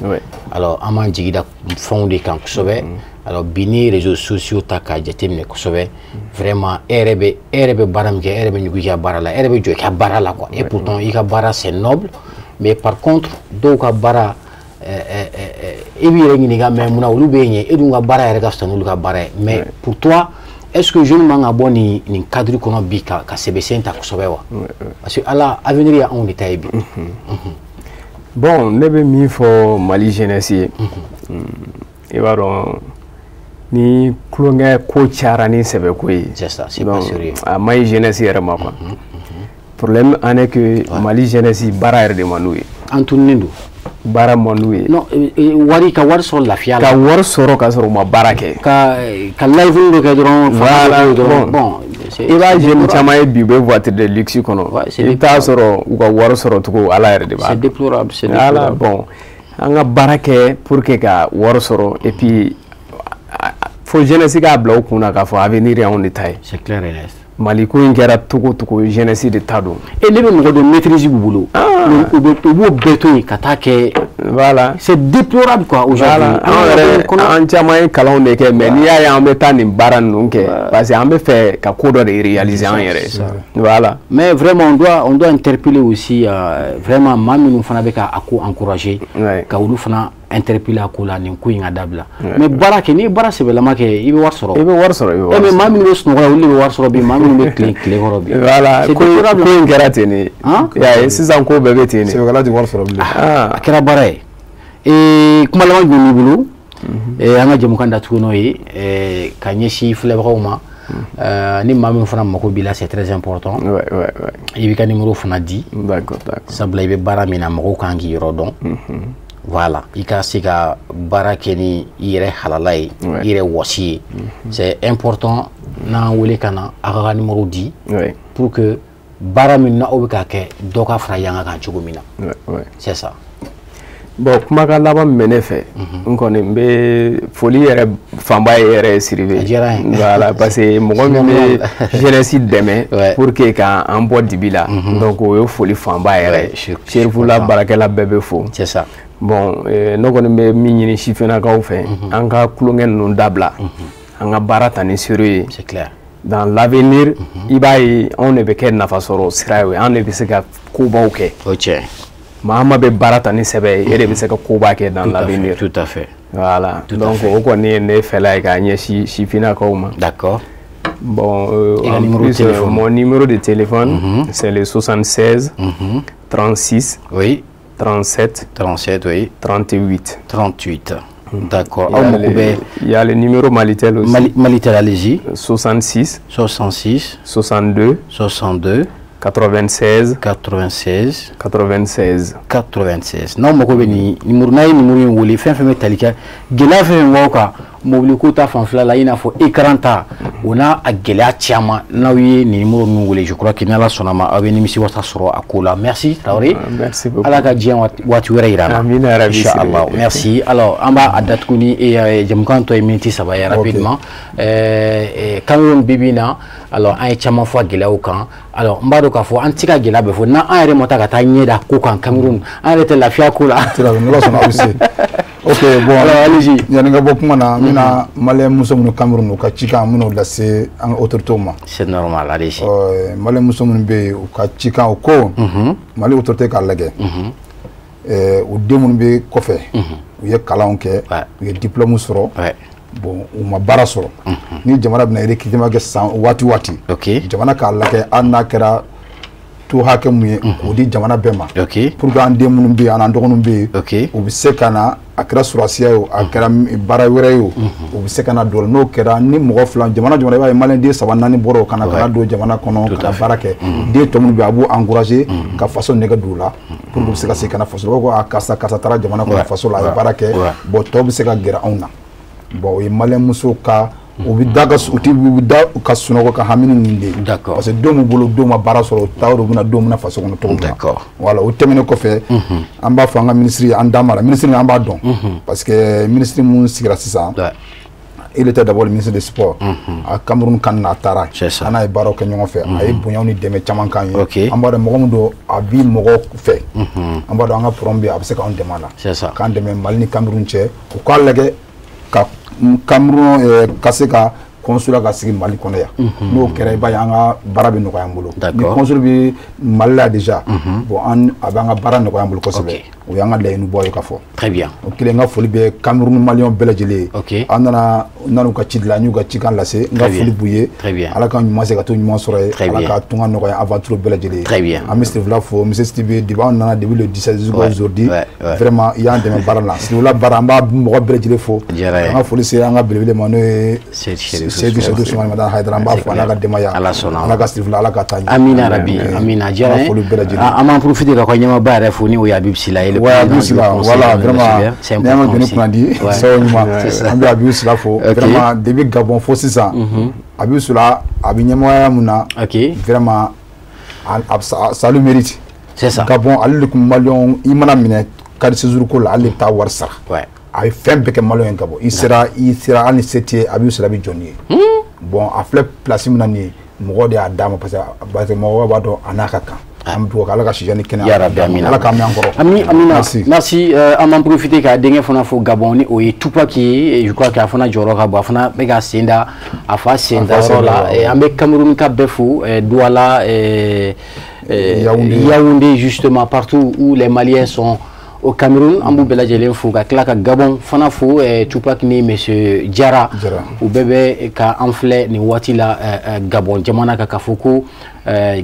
Alors an b'an jigi da fɛnw de kan kosɛbɛ. Alors bi, ni réseaux sociaux ta k'a jateminɛ kosɛbɛ, vraiment, e yɛrɛ bɛ baara min kɛ, e yɛrɛ bɛ ɲugu i ka baara la, e yɛrɛ bɛ jɔ i ka baara la, quoi. Et pourtant i ka baara, c'est noble, mais par contre dɔw ka baara, i b'i yɛrɛ ɲininka, mais munna olu bɛ ɲɛ, e dun ka baara yɛrɛ ka fisa n'olu ka baara ye? Mais pour toi, est-ce que jeune man ka bɔ nin cadre kɔnɔ bi ka sɛbɛsen ta kosɛbɛ wa? Parce que ala avenir ye anw de ta ye bi. Bon, ne bɛ min fɔ Mali jeunesse ye, i b'a dɔn, ni tulonkɛ ko cayara ni sɛbɛko ye, C'est ça, c'est pas sérieux. A ma ɲi jeunesse yɛrɛ ma, quoi. Problème en est que Mali jeunesse, baara yɛrɛ de man d'u ye. An tununnen don. Baara man d'u ye. Non, wari, ka wari sɔrɔ lafiya la. Ka wari sɔrɔ ka sɔrɔ u ma baara kɛ. Ka live dɔ kɛ dɔrɔn. Voilà, dɔrɔn. Bon, i b'a jeune caman ye bi, u bɛ voiture de luxe kɔnɔ, i bɛ taa sɔrɔ u ka wari sɔrɔ cogo, Ala yɛrɛ de b'a C'est déplorable, c'est déplorable. Bon, an ka baara kɛ pour que ka wari sɔrɔ, et puis fo jeunesse k'a bila u kun na k'a fɔ avenir y'anw de ta ye. C'est clair et net. Mali ko in kɛra togo togo, jeunesse de ta don. E ne bɛ mɔgɔ dɔn, maîtrise b'u bolo, u b'o bɛɛ to yen ka taa kɛ. Voilà. C'est déplorable, quoi, aujourd'hui. Voilà, an yɛrɛ, an caman ye kalanw de kɛ, mais n'i y'a ye an bɛ taa nin baara ninnu kɛ, parce que an bɛ fɛ ka ko dɔ de réaliser an yɛrɛ. Voilà. Mais vraiment, on doit interpeller aussi vraiment maa minnu fana bɛ ka a ko encourager, ka olu fana interpeller a ko la, nin ko in ka dabila. Mais baara kɛ, n'i ye baara sɛbɛlama kɛ, i bɛ wari sɔrɔ. I bɛ wari sɔrɔ, i bɛ wari sɔrɔ. Mais maa minnu bɛ sunɔgɔ la, olu de bɛ wari sɔrɔ bi, maa minnu bɛ tilen tile kɔrɔ bi. Voilà, ko in kɛra ten de. I y'a ye, sisan ko bɛɛ bɛ ten de. Sɛbɛkɛla tɛ wari sɔrɔ bilen. A kɛra baara ye. Kuma laban jumɛn b'i bolo, an ka jɛmukan datugu n'o ye, ka ɲɛsin filɛbagaw ma, ni maa min fana mako b'i la, c'est très important? Ouais. I b'i ka numéro fana di. D'accord. Sabula i bɛ baara min na, mɔgɔw kan k'i yɔrɔ dɔn. Voilà, i ka se ka baara kɛ ni i yɛrɛ halala ye, i yɛrɛ wɔsi ye. C'est important, n'an wele ka na, a ka numéro di pour que Baara min na aw bɛ k'a kɛ dɔ ka fara yanga kan cogo min na. C'est ça. Bon, kumakan laban min bɛ ne fɛ, n kɔni n bɛ foli yɛrɛ fanba ye yɛrɛ ye Sidibe. Voilà, parce que mɔgɔ min bɛ jeunesse dɛmɛ pour que k'an bɔ dibi la, donc o ye foli fanba yɛrɛ ye. Serifula baarakɛla bɛɛ bɛ fo. C'est ça. Bon, ne kɔni bɛ min ɲini sifinnakaw fɛ, an ka tulonkɛ ninnu dabila, an ka baara ta ni sérieux ye. C'est clair. Dans l'avenir, i b'a ye anw de bɛ kɛ nafasɔrɔ sira ye, anw de bɛ se ka kobaw kɛ. O tiɲɛ. Maa ma bɛ baara ta ni sɛbɛ ye, e de bɛ se ka koba kɛ dans l'avenir. Tout à fait. Voilà. Donc o kɔni ye ne fɛla ye k'a ɲɛsin sifinnakaw ma. D'accord. Bon, en plus, mon numéro de téléphone, c'est le 76 36 oui 37 37 oui 38 38. D'accord. Il y a le numéro Malitel aussi. Malitel, allez-y. 66 66 62 62 96 96 96 96. N'aw mago bɛ nin numéro, n'a ye numéro in wele, fɛn fɛn bɛ tali kɛ gɛlɛya fɛn fɛn b'aw kan mobili ko ta fanfɛla la, i n'a fɔ écran ta o n'a a gɛlɛya caman, n'aw ye nin numéro ninnu wele, je crois que n'Ala sɔnna ma aw bɛ nimisi wasa sɔrɔ a ko la. Merci Traoré. Merci beaucoup. Ala ka diɲɛ waati wɛrɛ yira an na. Amina rabi. Inchallah. Merci. Alors an b'a datugu ni jamukan tɔ ye miniti 3 ye rapidement. Cameroun bi bi in na, alors an ye caman fɔ a gɛlɛyaw kan. Alors n b'a dɔn k'a fɔ an tɛ ka gɛlɛya bɛɛ fɔ, n'an yɛrɛ ma taa ka taa ɲɛ da ko kan Cameroun, an yɛrɛ tɛ lafiya ko la. N'Ala sɔnna aw bɛ se. Ok, bon, alors allez-y. Yani n ka bɔ kuma na, n bɛna malien muso minnu Cameroun u ka cikan n bɛn'o lase an ka autorités ma. C'est normal, allez-y. Malien muso minnu bɛ yen, u ka cikan o ko Mali autorité k'a lajɛ. U den minnu bɛ kɔfɛ, u ye kalanw kɛ, u ye diplôme sɔrɔ. Bon, u ma baara sɔrɔ. Ni jamana bɛna recrutement kɛ san waati waati, jamana k'a lajɛ hali n'a kɛra to hakɛ mun ye k'o di jamana bɛɛ ma. Pour que an den minnu bɛ yen, an n'an dɔgɔninw bɛ yen, u bɛ se ka na, a kɛra sɔrɔdasiya ye o, a kɛra baara wɛrɛ ye o, u bɛ se ka na don. N'o kɛra ni mɔgɔ fila jamana jamana i b'a ye malien den 3 4 bɔra o ka na ka na don jamana kɔnɔ ka na baara kɛ. Den tɔ minnu bɛ yen, a b'u encourager ka faso nɛgɛ don u la pour que u bɛ se ka segin ka na faso la. U b'a fɔ ko karisa karisa taara jamana kɔnɔ faso la, a ye baara kɛ, bon tɔw bɛ se ka gɛrɛ anw na. Bon, o ye malien musow ka u bɛ da ka u ti u bɛ da ka sunɔgɔ ka hami nin de ye. Parce que denw b'u bolo, denw ma baara sɔrɔ, u t'a dɔn u bɛna don min na faso kɔnɔ cogo min na. Voilà, o tɛmɛnen kɔfɛ, an b'a fɔ an ka ministre, an da mara ministre an b'a dɔn. Parce que ministre mun sigira sisan, il était d'abord le ministre des Sports. A Cameroun kan n'a taara. An n'a ye baaraw kɛ ɲɔgɔn fɛ. A ye bonyaw ni dɛmɛ caman k'an ye. An b'a dɔn mɔgɔ min don, a bi mɔgɔw fɛ. An b'a dɔn an ka problème bɛ yen, a bɛ se k'an dɛmɛ a la. K'an dɛmɛ Mali ni Cameroun cɛ, u k'a lajɛ ka Cameroun ka se ka consulat ka sigi Mali kɔnɔ yan. N'o kɛra, i b'a ye an ka baara bɛ nɔgɔya an bolo. Ni consul bɛ Mali la déjà, bon, an a b'an ka baara nɔgɔya an bolo kosɛbɛ. O y'an ka laɲinibaw ye ka fɔ. Très bien. O kelen, n ka foli bɛ Cameroun maliyɛnw bɛɛ lajɛlen ye. An nana n'u ka ci de la, an y'u ka cikan lase. N ka foli b'u ye. Ala ka ɲuman se ka to ɲuman sɔrɔ ye. Ala ka tunga nɔgɔya aventure bɛɛ lajɛlen ye. An bɛ Sirifila fo, monsieur Sidibe, depuis an nana depuis le 17 jusqu'à aujourd'hui, vraiment i y'an dɛmɛ baara la. Sirifila baara, an b'a mɔgɔ bɛɛ lajɛlen fo. An ka foli se an ka belebele ma, n'o ye Seydou Seydou Soumaïla Madani Hayidara, an b'a fo a n'a ka denbaya. Ala sɔnna. Ala ka Sirifila, Ala ka taa ɲɛ. Amina rabi, amina. Diyara n ye. An b'an profiter ka ɲɛmaaba yɛrɛ fo, ni o ye Habib Sila ye. Ouais, Habib Sila, voilà, vraiment. Ni an ma jɔni kunnandi, sababu ɲuman. An bɛ Habib Sila fo. Vraiment, depuis Gabon fo sisan, Habib Sila a bɛ ɲɛmɔgɔya mun na, vraiment, ça le mérite. C'est ça. Gabon, ale de kun maliyɛnw, i mana minɛ carte séjour ko la, ale de bɛ taa wari sara. A ye fɛn bɛɛ kɛ maliyɛn ye Gabon. I sera hali ni se t'i ye, Habib Sila bɛ jɔ n'i ye. Bon, a filɛ place min na nin ye, mɔgɔ de y'a d'a ma parce que mɔgɔw b'a dɔn a n'a ka kan. An bɛ dugawu kɛ Ala ka sijɛ ni kɛnɛya. Ya Rabbi, amina. Ala k'an mɛn an kɔrɔ. Amina. Merci. An b'an profiter ka denkɛ fana fo Gabon, ni o ye Tupac ye. Je crois que a fana jɔyɔrɔ ka bon, a fana bɛ ka sen da a fa sen da yɔrɔ la. An bɛ Cameroun ka bɛɛ fo, Douala, Yaoundé, justement partout où les Maliens sont au Cameroun, an b'u bɛɛ lajɛlen fo, ka tila ka Gabon fana fo, Tupac ni monsieur Jara, u bɛɛ bɛ ka an filɛ nin waati la Gabon jamana kan, k'a fɔ ko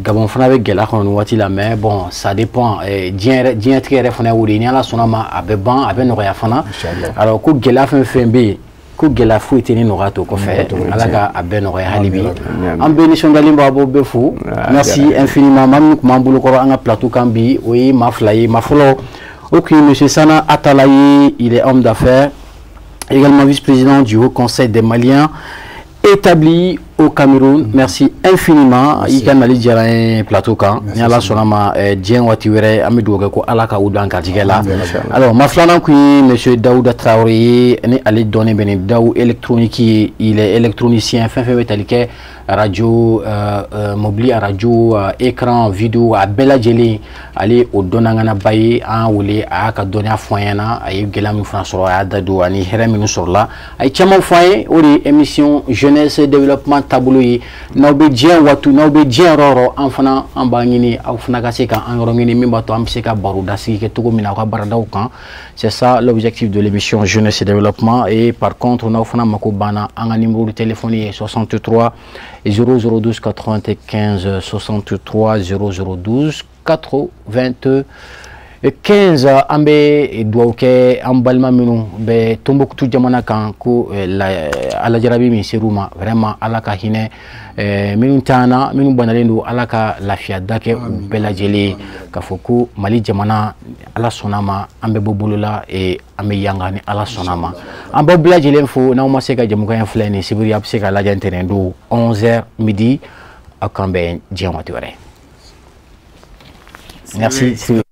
Gabon fana bɛ gɛlɛya kɔnɔ nin waati la, mais bon, ça dépend, diɲɛtigɛ yɛrɛ fana y'o de ye, ni Ala sɔnna ma a bɛ ban, a bɛ nɔgɔya fana. Alors ko gɛlɛya fɛn fɛn bɛ yen, ko gɛlɛya foyi tɛ ni nɔgɔya to kɔfɛ, Ala ka a bɛɛ nɔgɔya hali bi. An bɛɛ nisɔndiyalen b'aw bɛɛ fo. Merci infiniment. Maa min tun b'an bolo kɔrɔ an ka plateau kan bi, o ye maa fila ye. Maa fɔlɔ, ok, monsieur Sana Atalaye, il est homme d'affaires, également vice-président du Haut Conseil des Maliens établi au Cameroun. Merci infiniment. I ka nali diyara n ye plateau kan. Ni Ala sɔnna ma, diɲɛ waati wɛrɛ, an bɛ dugawu kɛ ko Ala ka u don an garijɛgɛ la. Alors, ma filanan kun ye monsieur Daouda Traoré ye, ni ale dɔnnen bɛ ni Daou électronique ye. Il est électronicien, fɛn fɛn bɛ tali kɛ radio, mobili a radio, écran, vidéo, a bɛɛ lajɛlen, ale o dɔnnaŋanaba ye. An y'a wele, a y'a ka dɔnniya fɔ an ɲɛna, a ye gɛlɛya min fana sɔrɔ, a y'a da don ani hɛrɛ minnu sɔrɔla, a ye caman fɔ an ye. O de ye émission jeunesse développement taabolo ye. N'aw bɛ diɲɛ waati, n'aw bɛ diɲɛ yɔrɔ o yɔrɔ, an fana an b'a ɲini aw fana ka se k'an yɔrɔ ɲini min b'a to an bɛ se ka barodasigi kɛ cogo min na aw ka baaradaw kan. C'est ça l'objectif de l'émission jeunesse et développement. Et par contre, n'aw fana mako banna, an ka numéro de téléphone ye 63 0012 95, 63 0012 95. An bɛ dugawu kɛ an balima minnu bɛ Tombouctou jamana kan, ko alajarabi min ser'u ma, vraiment Ala ka hinɛ minnu t'an, minnu banalen don, Ala ka lafiya da kɛ u bɛɛ lajɛlen. K'a fɔ ko Mali jamana, Ala sɔnna ma, an bɛ bɔ bolo la, an bɛ yanga ni Ala sɔnna ma. An b'aw bɛɛ lajɛlen fo. N'aw ma se ka jamukan in filɛ nin sibiri, a bɛ se ka lajɛ ntɛnɛn don 11h midi. Aw k'an bɛn diɲɛ waati wɛrɛ. Merci.